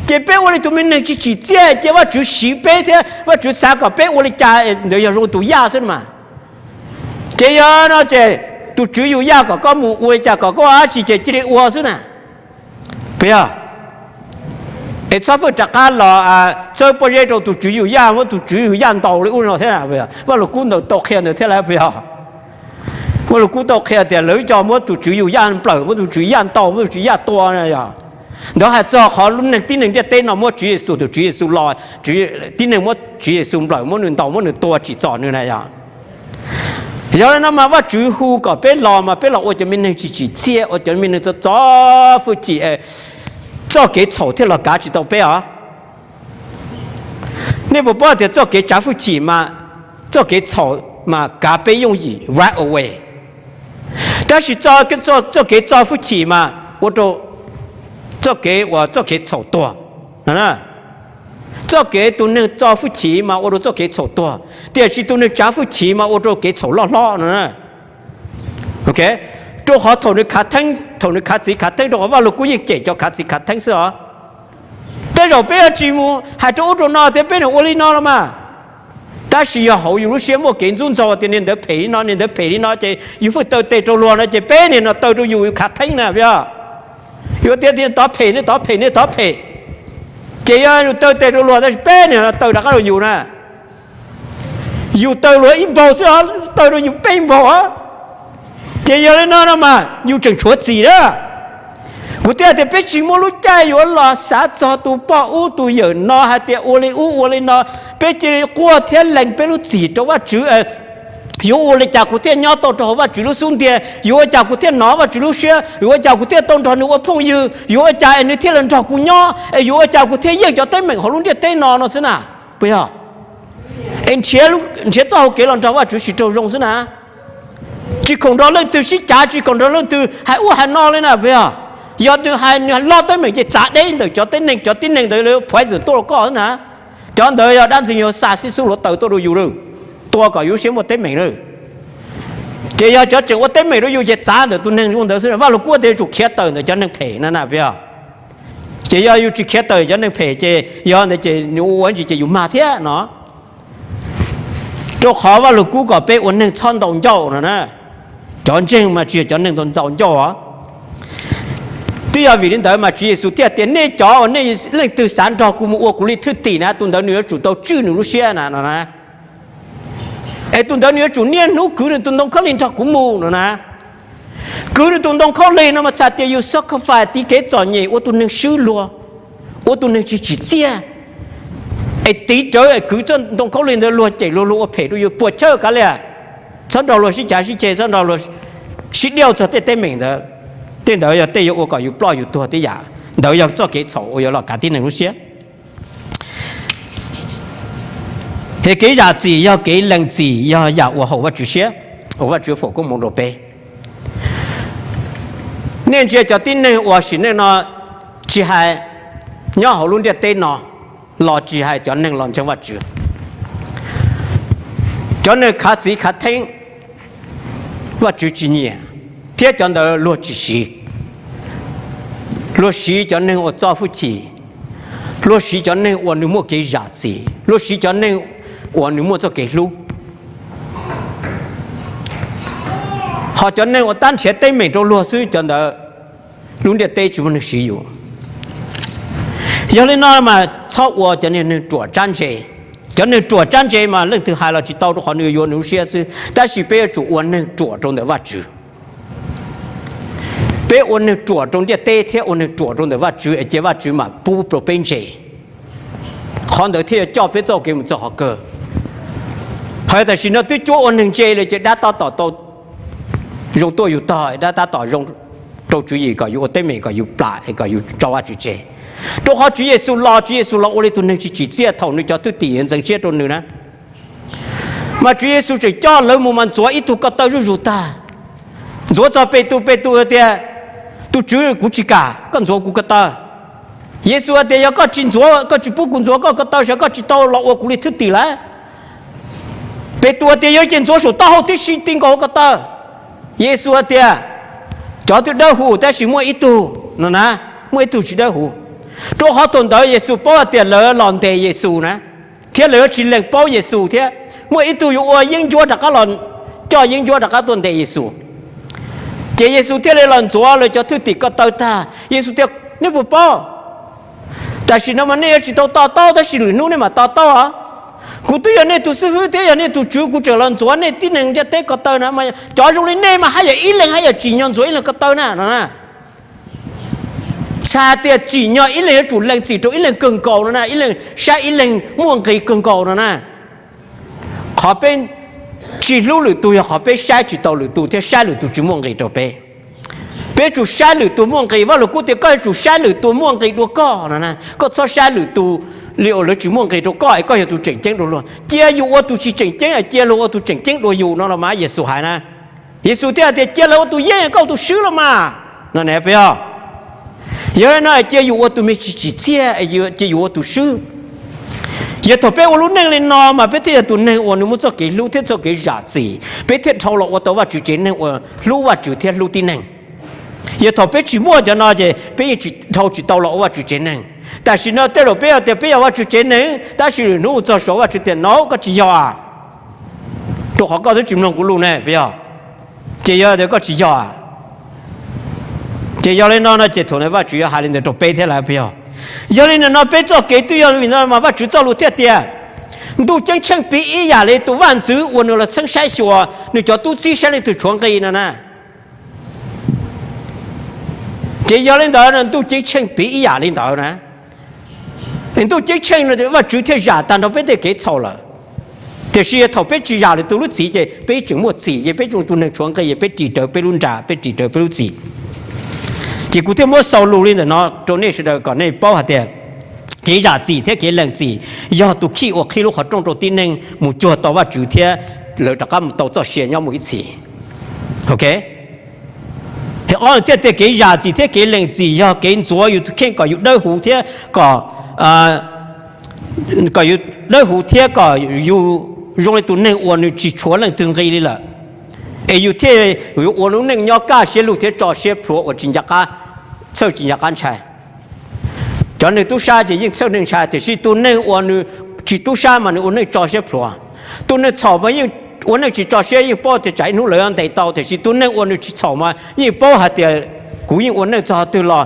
Ces peb ua li tus me neeg tsis tsim txiaj ces Vajtswv siv peb thiab Vajtswv xav kom peb ua li cas ntawd yog zoo tus yaj xwb mas. Ces yog no ces tus tswv yus yaj kom koj mus ua li cas, kom koj ua dab tsi ces cia li ua xwb na, puas yog? Es txhob pheej rov qab los txawb pob zeb rau tus tswv yus yaj, muab tus tswv yus yaj ntaus li ub no thiab. Vaj Lug Kub ntawd tau qhia ntawd thiab lauj, puas yog? Vaj Lug Kub tau qhia tias lawv cov muab tus tswv yus yaj nplawm, muab tus tswv yaj ntaus, muab tus tswv yaj tua no yog. Ntawd hais txog qhov lub neej tib neeg ntiaj teb no muab Tswv Yexus, tus Tswv Yexus los, tib neeg muab Tswv Yexus nplawm, muab nws ntaus, muab nws tua tsim txom nws na yog. Yog li no mas Vajtswv hu kom peb los mas peb los ua cov me neeg tsis tsim txiaj, ua cov me neeg txo txo hwj chim, txoj kev txhaum thiaj los kav tsis tau peb os. Nej puas paub tias txoj kev tsav hwj chim mas txoj kev txhaum mas kav peb yooj yim right away. Tab sis txoj kev txo hwj chim mas ua rau txoj kev uas txoj kev txhaum tuag. Txoj kev tus neeg txo hwj chim mas ua rau txoj kev txhaum tuag, tiam sis tus neeg tsav hwj chim mas ua rau kev txhaum loj hlob no. Rau qhov thaum nws khav theeb, thaum nws khav txiv khav theeb, rau qhov Vaj Lug Kub yeej cem cov khav txiv khav theeb xwb os. Tej zaum peb yuav tsis mus hais rau ub rau no tias peb nws ua li no los mas, tab sis yog hauv yus lub siab muaj kev ntxub ntxaug tias niag ntawd phem li no, niag ntawd phem li no ces yus pheej taw tes rau luag no ces peb niag no taw rau yus khav theeb na, puas yog? Yus tias tov phem, nej tov phem, nej tov phem, ces yog yus taw tes rau luag tab sis peb niag no taw rov qab rau yus na. Yus taw luag ib npaug xwb os, taw rau yus peb npaug os. Ces yog li no no mas yus tseem tshuav txim na. Kuv thiaj tias peb tsis muaj lub caij yuav los xav txog tus poj ub tus yawm no hais tias ua li ub ua li no. Peb cia li quaj thiab lees peb lub txim rau Vajtswv. Yuav ua li cas kuv thiaj nyob tau rau hauv Vajtswv lub xub ntiag? Yuav ua cas kuv thiaj hnov Vajtswv lub siab? Yuav ua cas kuv thiaj tau nrog nws ua phooj ywg? Yuav ua cas es nws thiaj li nrog kuv nyob? Es yuav ua cas kuv thiaj yeej cov teeb meem hauv lub ntiaj teb no no xwb na, puas yog? Es nrhiav txoj hau kev los nrog Vajtswv sib raug zoo xwb na. Tsis khoom nrog leej twg sib cav, tsis khoom nrog leej twg hais ub hais no li na, puas yog? Yog nws hais nws loj teeb meem ces txav deb ntawm cov tib neeg, cov tib neeg ntawd lawv poison tuaj rau koj na. Cov ntawd yog dab ntxwg nyoog xa xib xub hluav taws tuaj rau yus lawm, tua kom yus lub siab muaj teeb meem lawm. Ces yog cov tseem ua teeb meem rau yus ces txav ntawm tus neeg ua ntawd xwb. Vaj Lug Kub tias yuav tsum khiav tawm ntawm cov neeg phem na na, puas yog? Ces yog yus tsis khiav tawm cov neeg phem ces yog ntawd ces nws ua ua ntsis ces yus mag thiab no. Rau qhov Vaj Lug Kub kom peb ua neeg txhob ntaus ncauj no na. Cov ntseeg mas tsis yog cov neeg ntaus ncauj os. Twb yog vim li ntawd mas Tswv Yexus thiaj tias nej cov uas nej leej twg xav nrog kuv mus ua kuv li thwj tim na, tus ntawd nws yuav tsum tau tswj nws lub siab na no na. Es tus ntawd nws yuav tsum niaj hnub kwv nws tus ntoo khaub lig nrog kuv mus no na. Kwv nws tus ntoo khaub lig no mas txhais tias yus sacrifice tiv kev txom nyem ua tus neeg swb luag, ua tus neeg tsis tsim txiaj. Es tiv rawv es kwv txoj ntoo khaub lig ntawd luag cem luag, luag ua phem rau yus puas chawj kav liam. Txhob nrog luag sib cav sib ceg, txhob nrog luag sib diauj txog tej teeb meem ntawd. Tej ntawd yog tej yuav ua kom yus ploj yus tuag tib yam. Ntawd yog txoj kev txhaum uas yuav los kav tib neeg lub siab. Es kev zam txim yog kev lees txim, yog yam uas haum Vajtswv siab, uas Vajtswv foom koob hmoov rau peb. Nej ntsia cov tib neeg uas sim neej no, tsis hais nyob hauv lub ntiaj teb no los tsis hais cov neeg los ntseeg Vajtswv, cov neeg khav txiv khav theeb, Vajtswv tsis nyiam, thiab cov ntawd luag tsis siv. Luag siv cov neeg uas txo hwj chim, luag siv cov neeg uas nws muaj kev zam txim, luag siv cov neeg uas nws muaj txoj kev hlub. Ho cov neeg uas tab nrhiav teeb meem rau luag xwb, cov ntawd lub ntiaj teb tsis muaj neeg siv yus. Yog li no mas txhob ua cov neeg ruam tsab ntse. Cov neeg ruam tsab ntse mas leej twg hais los tsis tau, rau qhov nws yuav nws lub siab xwb. Tab sis peb yuav tsum ua neeg ruam rau ntawm Vajtswv. Peb ua neeg ruam rau ntiaj teb thiab ua neeg ruam rau ntawm Vajtswv es cia Vajtswv mam pub rau peb ntse. Qhov ntawd thiaj yuav coj peb txoj kev mus txog qhov kawg. Hos tam sim no twb cuab ua neeg ntse li ces dab tab tom tau zoo tuaj yus tog, dab tab tom zoo rau tswv yim kom yus ua teeb meem, kom yus plam, kom yus tso Vajtswv tseg. Rau qhov Tswv Yexus los, Tswv Yexus los ua li tus neeg tsis tsim txiaj thaum nws cov thwj tim ntxeev siab rau nws na. Mas Tswv Yexus tseem coj lawv mus mas ntxuav ib tug ko taw zuj zus tag. Ntxuav txog Petus, Petus tias, Tus Tswv, kuv tsis kam koj ntxuav kuv ko taw. Yexus hais tias, Yog koj tsis ntxuav, koj tsis pub kuv ntxuav koj ko taw, sav koj tsis tau los ua kuv li thwj tim lawm. Petus tias, Yog li ces ntxuav saum taub hau tib si ti nkaus ko taw. Yexus hais tias, Cov twb dawb huv tab sis muaj ib tug no na, muaj ib tug tsis dawb huv. Rau qhov thaum ntawd Yexus paub hais tias lawv los ntes Yexus na, thiab lawv yuav tsis lees paub Yexus thiab. Muaj ib tug yuav ua yeeb ncuab rov qab los, coj yeeb ncuab rov qab tuaj ntes Yexus. Ces Yexus thiaj li los ntxuav lawv cov thwj tim ko taw tag. Yexus tias, Nej puas paub, tam sim no mas nej yuav tsis tau to taub tab sis lwm hnub nej mam to taub. Kuv twb yog nej tus xib hwb thiab yog nej tus tswv, kuv tseem los ntxuav nej tib neeg ntiaj teb ko taw na, cov zoo li nej mas haj yam ib leeg haj yam tsim nyog ntxuav ib leeg ko taw na no. Txhais tias tsim nyog ib leeg yuav tsum lees txim rau ib leeg kawg nkaus no na, ib leeg saib ib leeg muaj nqis kawg nkaus no na. Qhov peb tsis hlub lwm tus yog qhov peb saib tsis taus lwm tus thiab saib lwm tus tsis muaj nqis rau peb. Peb tsum saib lwm tus muaj nqis. Vaj Lug Kub tias koj yuav tsum saib lwm tus muaj nqis dua koj no na, koj txhob saib lwm tus li uas lawv tsis muaj nqis rau koj es koj yog tus tseem ceeb dua luag. Cia yus ua tus tsis tseem ceeb, cia luag ua tus tseem ceeb dua yus no los mas Yexus hais na. Yexus thiaj hais tias, Cia lawv ua tus yeej, koj ua tus swb los mas no ne, puas yog? Yog li no cia yus ua tus me tsis tsim txiaj, cia yus ua tus swb. Yog thaum peb ua lub neej li no mas peb thiaj yog tus neeg uas nws muaj txoj kev hlub thiab txoj kev zam txim, peb thiaj dhau los ua tau Vajtswv tsev neeg uas hlub Vajtswv thiab hlub tib neeg. Yog thaum peb tsis muaj cov no ces peb yeej tsis dhau tsis tau los ua Vajtswv tsev neeg. Tam sim no tej zaum peb hais tias peb yog Vajtswv tsev neeg tab sis lwm hnub txog saud Vajtswv tias, No, koj tsis yog a, rau qhov koj twb tsis mloog kuv lus ne, puas yog? Ces yog tias koj tsis yog a, ces yog li no no ces thaum no Vajtswv yuav hais li ntawd rau peb thiab lawm, puas yog? Yog li ntawm no peb txoj kev twb yog vim no mas Vajtswv txoj lus thiaj tias, Ntuj ceeb tsheej piv ib yam li tus vaj ntxwv uas nws los txheeb saib xyuas nws cov tub txib saib leej twg tshuav nqi no na. Ces yog li ntawd Ntuj ceeb tsheej piv ib yam li ntawd na. Ntuj ceeb tsheej no Vajtswv thiaj zam tag nrho peb tej kev txhaum lawm. Tiam sis yog thaum peb tsis zam lwm tus lub txim ces peb tseem muaj txim, ces peb tseem tus neeg tshuav nqi, peb ris rawv peb lub nra, peb ris rawv peb lub txim. Ces kuv thiaj muab xaus lus li ntawm no rau nej sawv daws kom nej paub hais tias kev zam txim thiab kev lees txim yog tus khij uas qhib lub qhov rooj rau tib neeg mus cuag tau Vajtswv thiab lawv rov qab mus tau txoj sia nyob mus ib txhis. Ob, thiaj tias kev zam txim thiab kev lees txim yog kev ntxuav yus tus kheej kom yus dawb huv thiab kom, kom yus dawb huv thiab kom yus zoo li tus neeg uas nws tsis tshuav leej twg nqi li lawm, es yus thiaj yuav ua lub neej nyob kaj siab lug thiab tso siab plhuav uas tsis nco qab, txhawj tsis nco qab ntshai. Cov neeg tub sab ces yeej txhawj neeg ntshai, tiam sis tus neeg uas nws tsis tub sab mas nws ua neej tso siab plhuav. Tus neeg txhaum mas yeej ua neej tsis tso siab, yeej paub tias tsam ib hnub lawv yuav ntes tau, tiam sis tus neeg uas nws tsis txhaum mas yeej paub hais tias kuv yeej ua neej txog twg los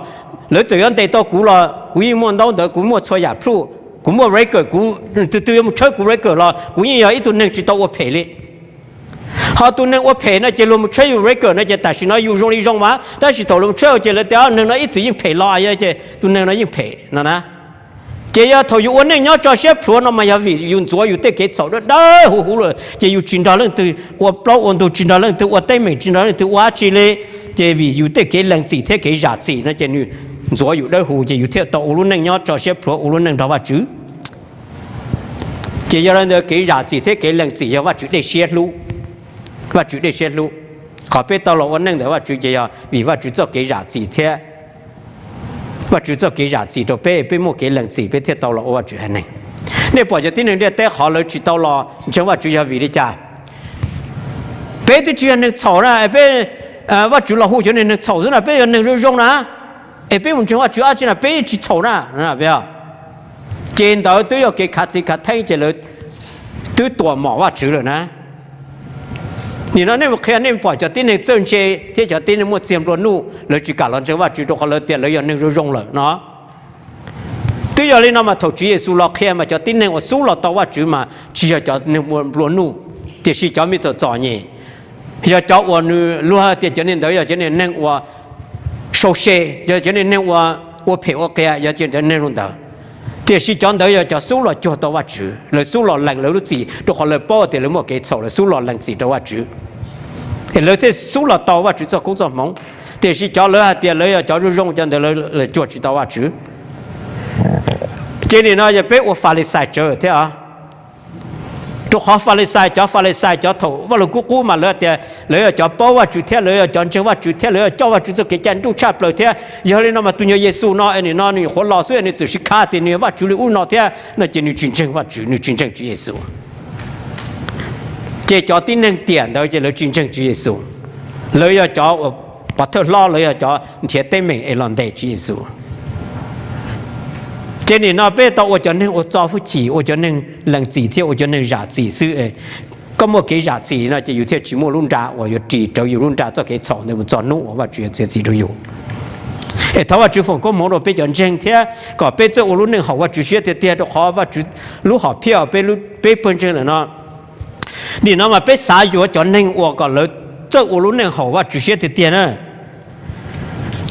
lawv txawm yuav ntes tau kuv los kuv yeej muaj ntaub ntawv, kuv muaj txhua yam plhuj, kuv muaj record, kuv, tus twg yuav mus tshawb kuv record los kuv yeej yog ib tug neeg tsis tau ua phem li. Ho tus neeg ua phem no ces luag mus tshawb yus record no ces tam sim no yus zoo li zoo mas, tab sis thaum luag mus tshawb ces lawv tias neeg no ib txwm yeej phem los yog ces tus neeg no yeej phem no na. Ces yog thaum yus ua neej nyob tso siab plhuav no mas yog vim yus ntxuav yus tej kev txhaum dawb dawb huv huv lawm ces yus tsis nrog leej twg ua plaub ua ntug, tsis nrog leej twg ua teeb meem, tsis nrog leej twg ua dab tsi li. Ces vim yus tej kev lees txim thiab kev zam txim no ces nws ntxuav yus dawb huv ces yus thiaj tau ua lub neej nyob tso siab plhuav ua lub neej nrog Vajtswv. Ces yog li ntawd kev zam txim thiab kev lees txim yog Vajtswv dej siab hlub. Vajtswv dej siab hlub. Qhov peb tau los ua neej ntawm Vajtswv ces yog vim Vajtswv txoj kev zam txim thiab Vajtswv txoj kev zam txim rau peb, peb muaj kev lees txim peb thiaj tau los ua Vajtswv haiv neeg. Nej pom cov tib neeg ntiaj teb qhov lawv tsis tau los ntseeg Vajtswv yog vim li cas? Peb twb tsis yog neeg txhaum na, peb, Vajtswv los hu cov neeg txhaum xwb na, peb yog neeg zoo zoo na, es peb mus ntseeg Vajtswv dab tsi na, peb tsis txhaum na. Ces ntawd twb yog kev khav txiv khav theeb ces lawv twb tuam mom Vajtswv lawm na. Nim no nej mus qhia nej pom cov tib neeg txawj ntse thiab cov tib neeg muaj txiag nplua nuj lawv tsis kam los ntseeg Vajtswv rau qhov lawv tias lawv yog neeg zoo zoo lawm no. Twb yog li no mas thaum Tswv Yexus los qhia mas cov tib neeg uas xub los tau Vajtswv mas tsis yog cov neeg nplua nuj, tiam sis cov me txom txom nyem, yog cov uas nws luag tias cov neeg ntawd yog cov neeg uas sau se, yog cov neeg ua, ua phem ua qias, yog cov neeg li ntawd. Tiam sis cov ntawd yog cov xub los cuag tau Vajtswv, lawv xub los lees lawv lub txim rau qhov lawv paub tias lawv muaj kev txhaum, lawv xub los lees txim rau Vajtswv, es lawv thiaj xub los tau Vajtswv txoj koob txoj hmoov. Tiam sis cov lawv hais tias lawv yog cov zoo zoo, cov ntawd lawv cuag tsis tau Vajtswv. Ces nim no yog peb ua Falixais tsawv thiab os. Rau qhov Falixais, cov Falixais cov thaum Vajluskub qub mas lawv tias lawv yog cov paub Vajtswv thiab lawv yog cov ntseeg Vajtswv thiab lawv yog coj Vajtswv txoj kev cai nruj tshaj plaws thiab. Yog li no mas tus nyuag Yexus no nim no nws nyuam qhuav los xwb nws txawm sis khav tias nws yog Vajtswv li ub no thiab no ces nws tsis ntseeg Vajtswv, nws tsis ntseeg Tswv Yexus. Ces cov tib neeg tiam ntawd ces lawv tsis ntseeg Tswv Yexus. Lawv yog cov uas pov thawj hlob, lawv yog cov nrhiav teeb meem es los ntes Tswv Yexus. Ces nim no peb tau ua cov neeg ua txo hwj chim, ua cov neeg lees txim thiab ua cov neeg zam txim xwb. Koj muaj kev zam txim no ces yus thiaj tsis muaj lub nra uas yuav ris rawv yus lub nra txoj kev txhaum ntawd mus txog hnub uas Vajtswv yuav txiav txim rau yus. Es thov Vajtswv foom koob hmoov rau peb cov ntseeg thiab kom peb txawj ua lub neej haum Vajtswv siab tiag tiag, rau qhov Vajtswv lub hom phiaj peb pawg ntseeg ntawm no nim no mas peb xav yuav cov neeg uas kom lawv txawj ua lub neej haum Vajtswv siab tiag tiag na.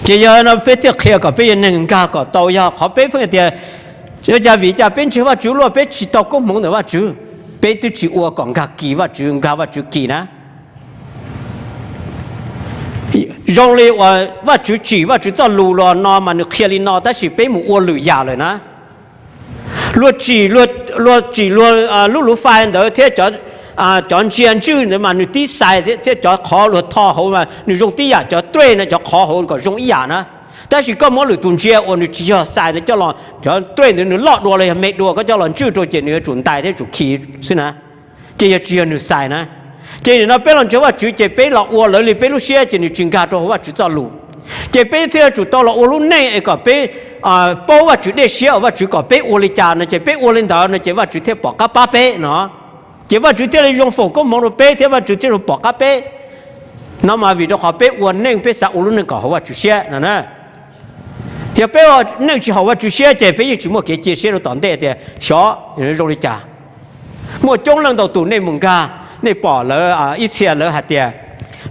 Ces yog no peb thiaj qhia kom peb yog neeg nkag kom tau, yog qhov peb pheej tias ua cas vim cas peb ntseeg Vajtswv luaj peb tsis tau koob hmoov ntawm Vajtswv, peb twb tsis ua kom nkag kis Vajtswv, nkag Vajtswv kis na. Zoo li uas Vajtswv tsim Vajtswv txoj lus los no mas nws qhia li no tab sis peb mus ua lwm yam lawm na. Luag tsim, luag tsim luag lub lub fais ntawd thiab cov ntsia ntswj ntawd mas nws tib xais thiab cov qhov luag tho hauv mas nws zoo tib yam cov tuej no cov qhov hauv kom zoo ib yam na. Tab sis koj muab lwm tus ntsia uas nws tsis yog xais no coj los cov tuej ntawd nws loj dua los yog me dua koj coj los ntswj rau ces nws yuav tsum ntais thiab tsum khi xwb na. Ces yog tsis yog nws xais na. Ces nim no peb los ntseeg Vajtswv ces peb los ua lawv li peb lub siab ces nws tsis nkag rau hauv Vajtswv txoj lus. Ces peb thiaj yuav tsum tau los ua lub neej es kom peb paub Vajtswv dej siab uas Vajtswv kom peb ua li cas no ces peb ua li ntawd no ces Vajtswv thiaj pom qab pab peb no. Ces Vajtswv thiaj li zoo foom koob hmoov rau peb thiab Vajtswv thiaj zoo pom qab peb. No mas vim rau qhov peb ua neej peb xav ua lub neej kom haum Vajtswv siab no na. Yog peb ua neej tsis haum Vajtswv siab ces peb yeej tsis muaj kev cia siab rau tom ntej tias xyov zoo li cas. Muaj coob leej ntau tus nej mus nkag, nej pom lawv ib txhia lawv hais tias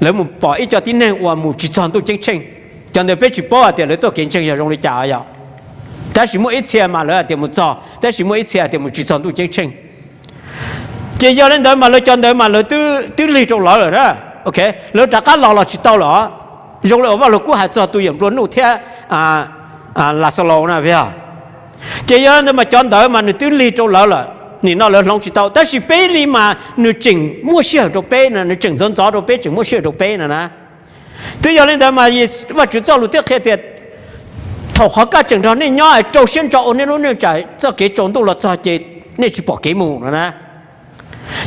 lawv mus pom ib co tib neeg uas mus tsis txog ntuj ceeb tsheej. Cov ntawd peb tsis paub hais tias lawv txoj kev ntseeg yog zoo li cas yom. Tab sis muaj ib txhia mas lawv hais tias mus txog, tab sis muaj ib txhia hais tias mus tsis txog ntuj ceeb tsheej. Ces yog li ntawd mas lawv cov ntawd mas lawv twb lig rau lawv lawm na. Lawv rov qab los los tsis tau lawm. Zoo li uas Vajluskub hais txog tus yawm nplua nuj thiab Laxalaus na. Ces yog li ntawd mas cov ntawd mas nws twb lig rau lawv lawm, nim no lawv hloov tsis tau, tab sis peb li mas nws tseem muaj sij hawm rau peb no, nws tseem ntxov ntxov rau peb, tseem muaj sij hawm rau peb no na. Twb yog li ntawd mas Vajtswv txoj lus thiaj qhia tias thaum qhov kaj tseem nrog nej nyob es rau siab ntso ua nej lub neej tsam txoj kev tsaus ntuj los txog ces nej tsis pom kev mus no na.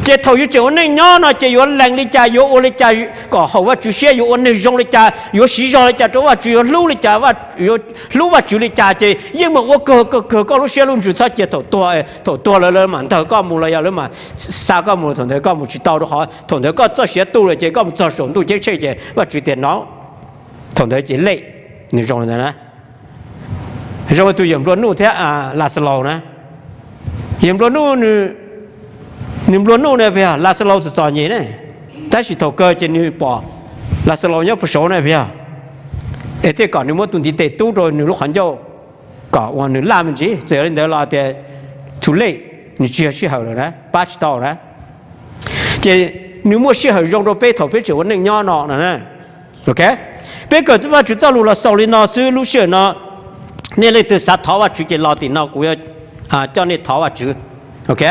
Ces thaum yus tseem ua neej nyob no ces yuav lees li cas, yuav ua li cas kom haum Vajtswv siab, yuav ua neeg zoo li cas, yuav siv zog li cas rau Vajtswv, yuav hlub li cas, yuav hlub Vajtswv li cas ces yeej meem ua kawg kawg kawg koj lub siab lub ntsws txhob cia thaum tuag, thaum tuag lawv lawv mam ntawg koj mus los yog lawv mam xa koj mus, thaum ntawd koj mus tsis tau rau qhov thaum ntawd koj txoj siav tu lawm ces koj mus txog saum ntuj ceeb tsheej ces Vajtswv tias no, thaum ntawd ces lej, nws zoo li ntawd na. Zoo li tus yawm nplua nuj thiab Laxalaus na. Yawm nplua nuj, nws nplua nuj na, Laxalaus txom txom nyem ne, tab sis thaum kawg ces nws pom Laxalaus nyob puag saud na, es thiaj kom nws muab tus ntiv tes tub rau nws lub qhov ncauj kom uas nws laj me ntsis. Txawm yog li ntawd los tias too late, nws tsis yog sij hawm lawm na, pab tsis tau na. Ces nws muaj sij hawm zoo rau peb thaum peb tseem ua neej nyob no no. Ok, peb kawm Vajtswv txoj lus los xaus li no xwb. Lub sij hawm no nej leej twg xav thov Vajtswv ces los tim no kuv yuav coj nej thov Vajtswv. Ok,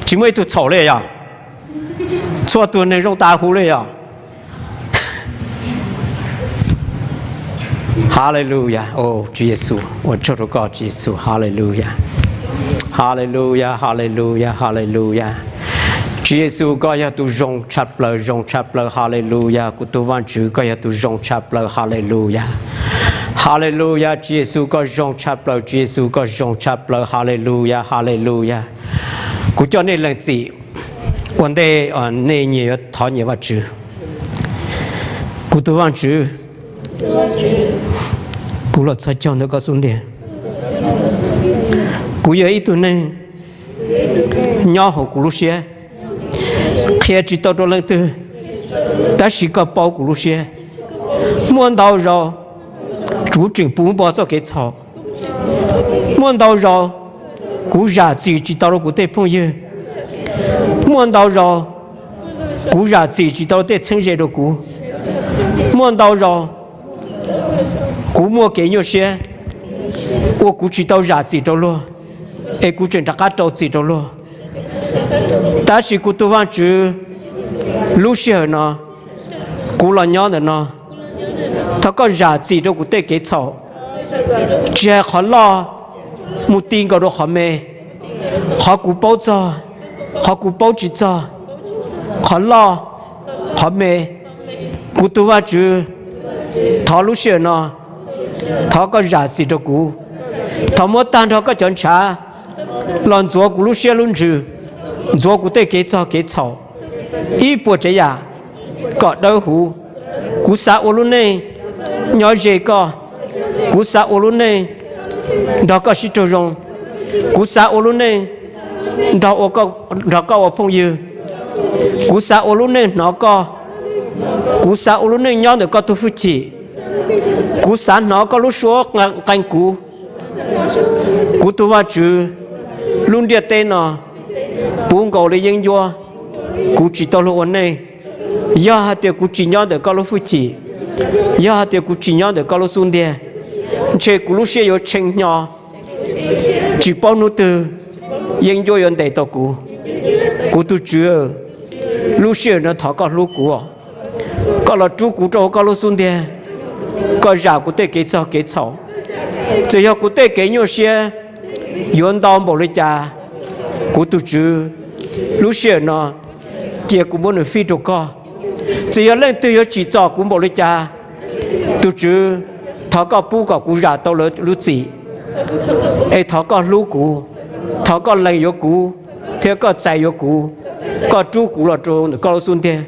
tsis muaj ib tug txhaum li yog, txhua tus neeg zoo tas huv li yog. Haleluya, Tswv Yexus, ua tsaug rau koj Tswv Yexus. Haleluya, haleluya, haleluya, haleluya. Tswv Yexus, koj yog tus zoo tshaj plaws, zoo tshaj plaws. Haleluya, kuv tus Vajtswv, koj yog tus zoo tshaj plaws. Haleluya, haleluya. Tswv Yexus, koj zoo tshaj plaws. Tswv Yexus, koj zoo tshaj plaws. Haleluya, haleluya. Kuv coj nej lees txim ua ntej nej nyias yuav thov nyias Vajtswv. Kuv tus Vajtswv, kuv los txhos caug ntawm koj xub ntiag. Kuv yog ib tug neeg nyob hauv kuv lub siab, qhia tsis tau rau leej twg, tab sis koj paub kuv lub siab. Muaj ntau zaus kuv tseem puv npo txoj kev txhaum. Muaj ntau zaus kuv zam txim tsis tau rau kuv tej phooj ywg. Muaj ntau zaus kuv zam txim tsis tau tej txheeb ze rau kuv. Muaj ntau zaus kuv muaj kev nyuaj siab uas kuv tsis tau zam txim rau luag, es kuv tseem rov qab rau txim rau luag. Tab sis kuv tus Vajtswv, lub sij hawm no kuv los nyob ntawm no, thov koj zam txim rau kuv tej kev txhaum, tsis hais qhov loj mus ti nkaus rau qhov me, qhov kuv paub txog, qhov kuv paub tsis txog, qhov loj, qhov me. Kuv tus Vajtswv, thov lub sij hawm no, thov koj zam txim rau kuv. Thov muab tag nrho koj cov ntshav los ntxuav kuv lub siab lub ntsws, ntxuav kuv tej kev txog kev txhaum, ib puas tsav yam kom dawb huv. Kuv xav ua lub neej nyob ze koj. Kuv xav ua lub neej nrog koj sib raug zoo. Kuv xav ua lub neej nrog, nrog koj ua phooj ywg. Kuv xav ua lub neej hnov koj. Kuv xav ua lub neej nyob ntawm koj tus hwj chim. Kuv xav hnov koj lub suab nqee kuv. Kuv tus Vajtswv, lub ntiaj teb no puv nkaus li yeeb ncuab, kuv tsis tau luag ua neej. Yog hais tias kuv tsis nyob ntawm koj lub hwj chim, yog hais tias kuv tsis nyob ntawm koj lub xub ntiag, ntshe kuv lub siab yuav tshee hnyo, tsis paub hnub twg yeeb ncuab yuav ntes tau kuv. Kuv tus Tswv, lub sij hawm no thov koj hlub kuv, koj los rub kuv rau hauv koj lub xub ntiag, koj zam kuv tej kev txog kev txhaum. Txawm yog kuv tej kev nyuaj siab yuav ntau npaum li cas, kuv tus Tswv, lub sij hawm no cia kuv muab nws fij rau koj. Txawm yog leej twg yuav tsim txom kuv npaum li cas, tus Tswv, thov koj pub kom kuv zam tau lawv lub txim, es thov koj hlub kuv, thov koj lees yuav kuv, thiab koj txais yuav kuv, koj rub kuv los rau ntawm koj lub xub ntiag,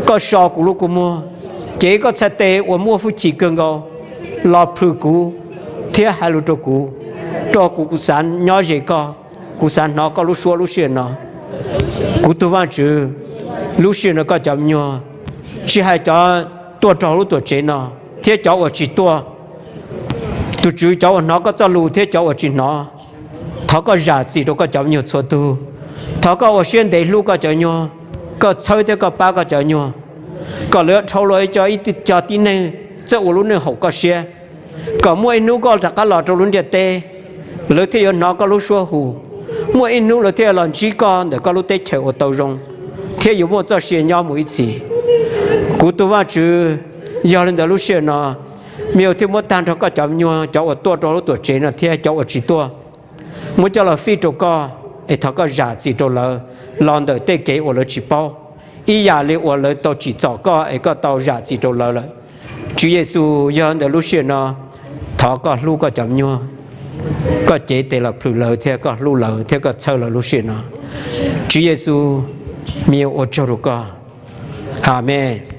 koj so kuv lub kua muag, cev koj txhais tes uas muaj hwj chim kawg nkaus los plhws kuv thiab hais lus rau kuv, rau kuv, kuv xav nyob ze koj, kuv xav hnov koj lub suab lub sij hawm no. Kuv tus Vajtswv, lub sij hawm no koj cov me nyuam, tsis hais cov tuaj rau lub tuam tsev no thiab cov uas tsis tuaj, tus Tswv, cov uas hnov koj txoj lus thiab cov uas tsis hnov, thov koj zam txim rau koj cov me nyuam txhua tus. Thov koj ua siab ntev hlub koj cov nyuag, koj txhawb thiab koj pab koj cov nyuag, kom lawv dhau los ib co, ib co tib neeg txawj ua lub neej haum koj siab, kom muaj ib hnub koj rov qab los rau lub ntiaj teb, lawv thiaj yuav hnov koj lub suab hu. Muaj ib hnub lawv thiaj los ntsib koj ntawm koj lub teb chaws uas tau zoo. thiab yuav muaj txoj sia nyob mus ib txhis. Kuv tus Vajtswv, yog li ntawd lub sij hawm no, me ua thiaj muab tag nrho koj cov me nyuam, cov uas tuaj rau lub tuam tsev no thiab cov uas tsis tuaj, muab coj los fij rau koj, es thov koj zam txim rau lawv los ntawm tej kev uas lawv tsis paub, ib yam li uas lawv tau tsim txom koj es koj tau zam txim rau lawv lawm. Tswv Yexus, yog ntawm lub sij hawm no, thov koj hlub koj cov me nyuam, koj cev tes los plhws lawv thiab koj hlub lawv thiab koj txhawb lawv lub sij hawm no. Tswv Yexus, me ua tsaug rau koj. Amees.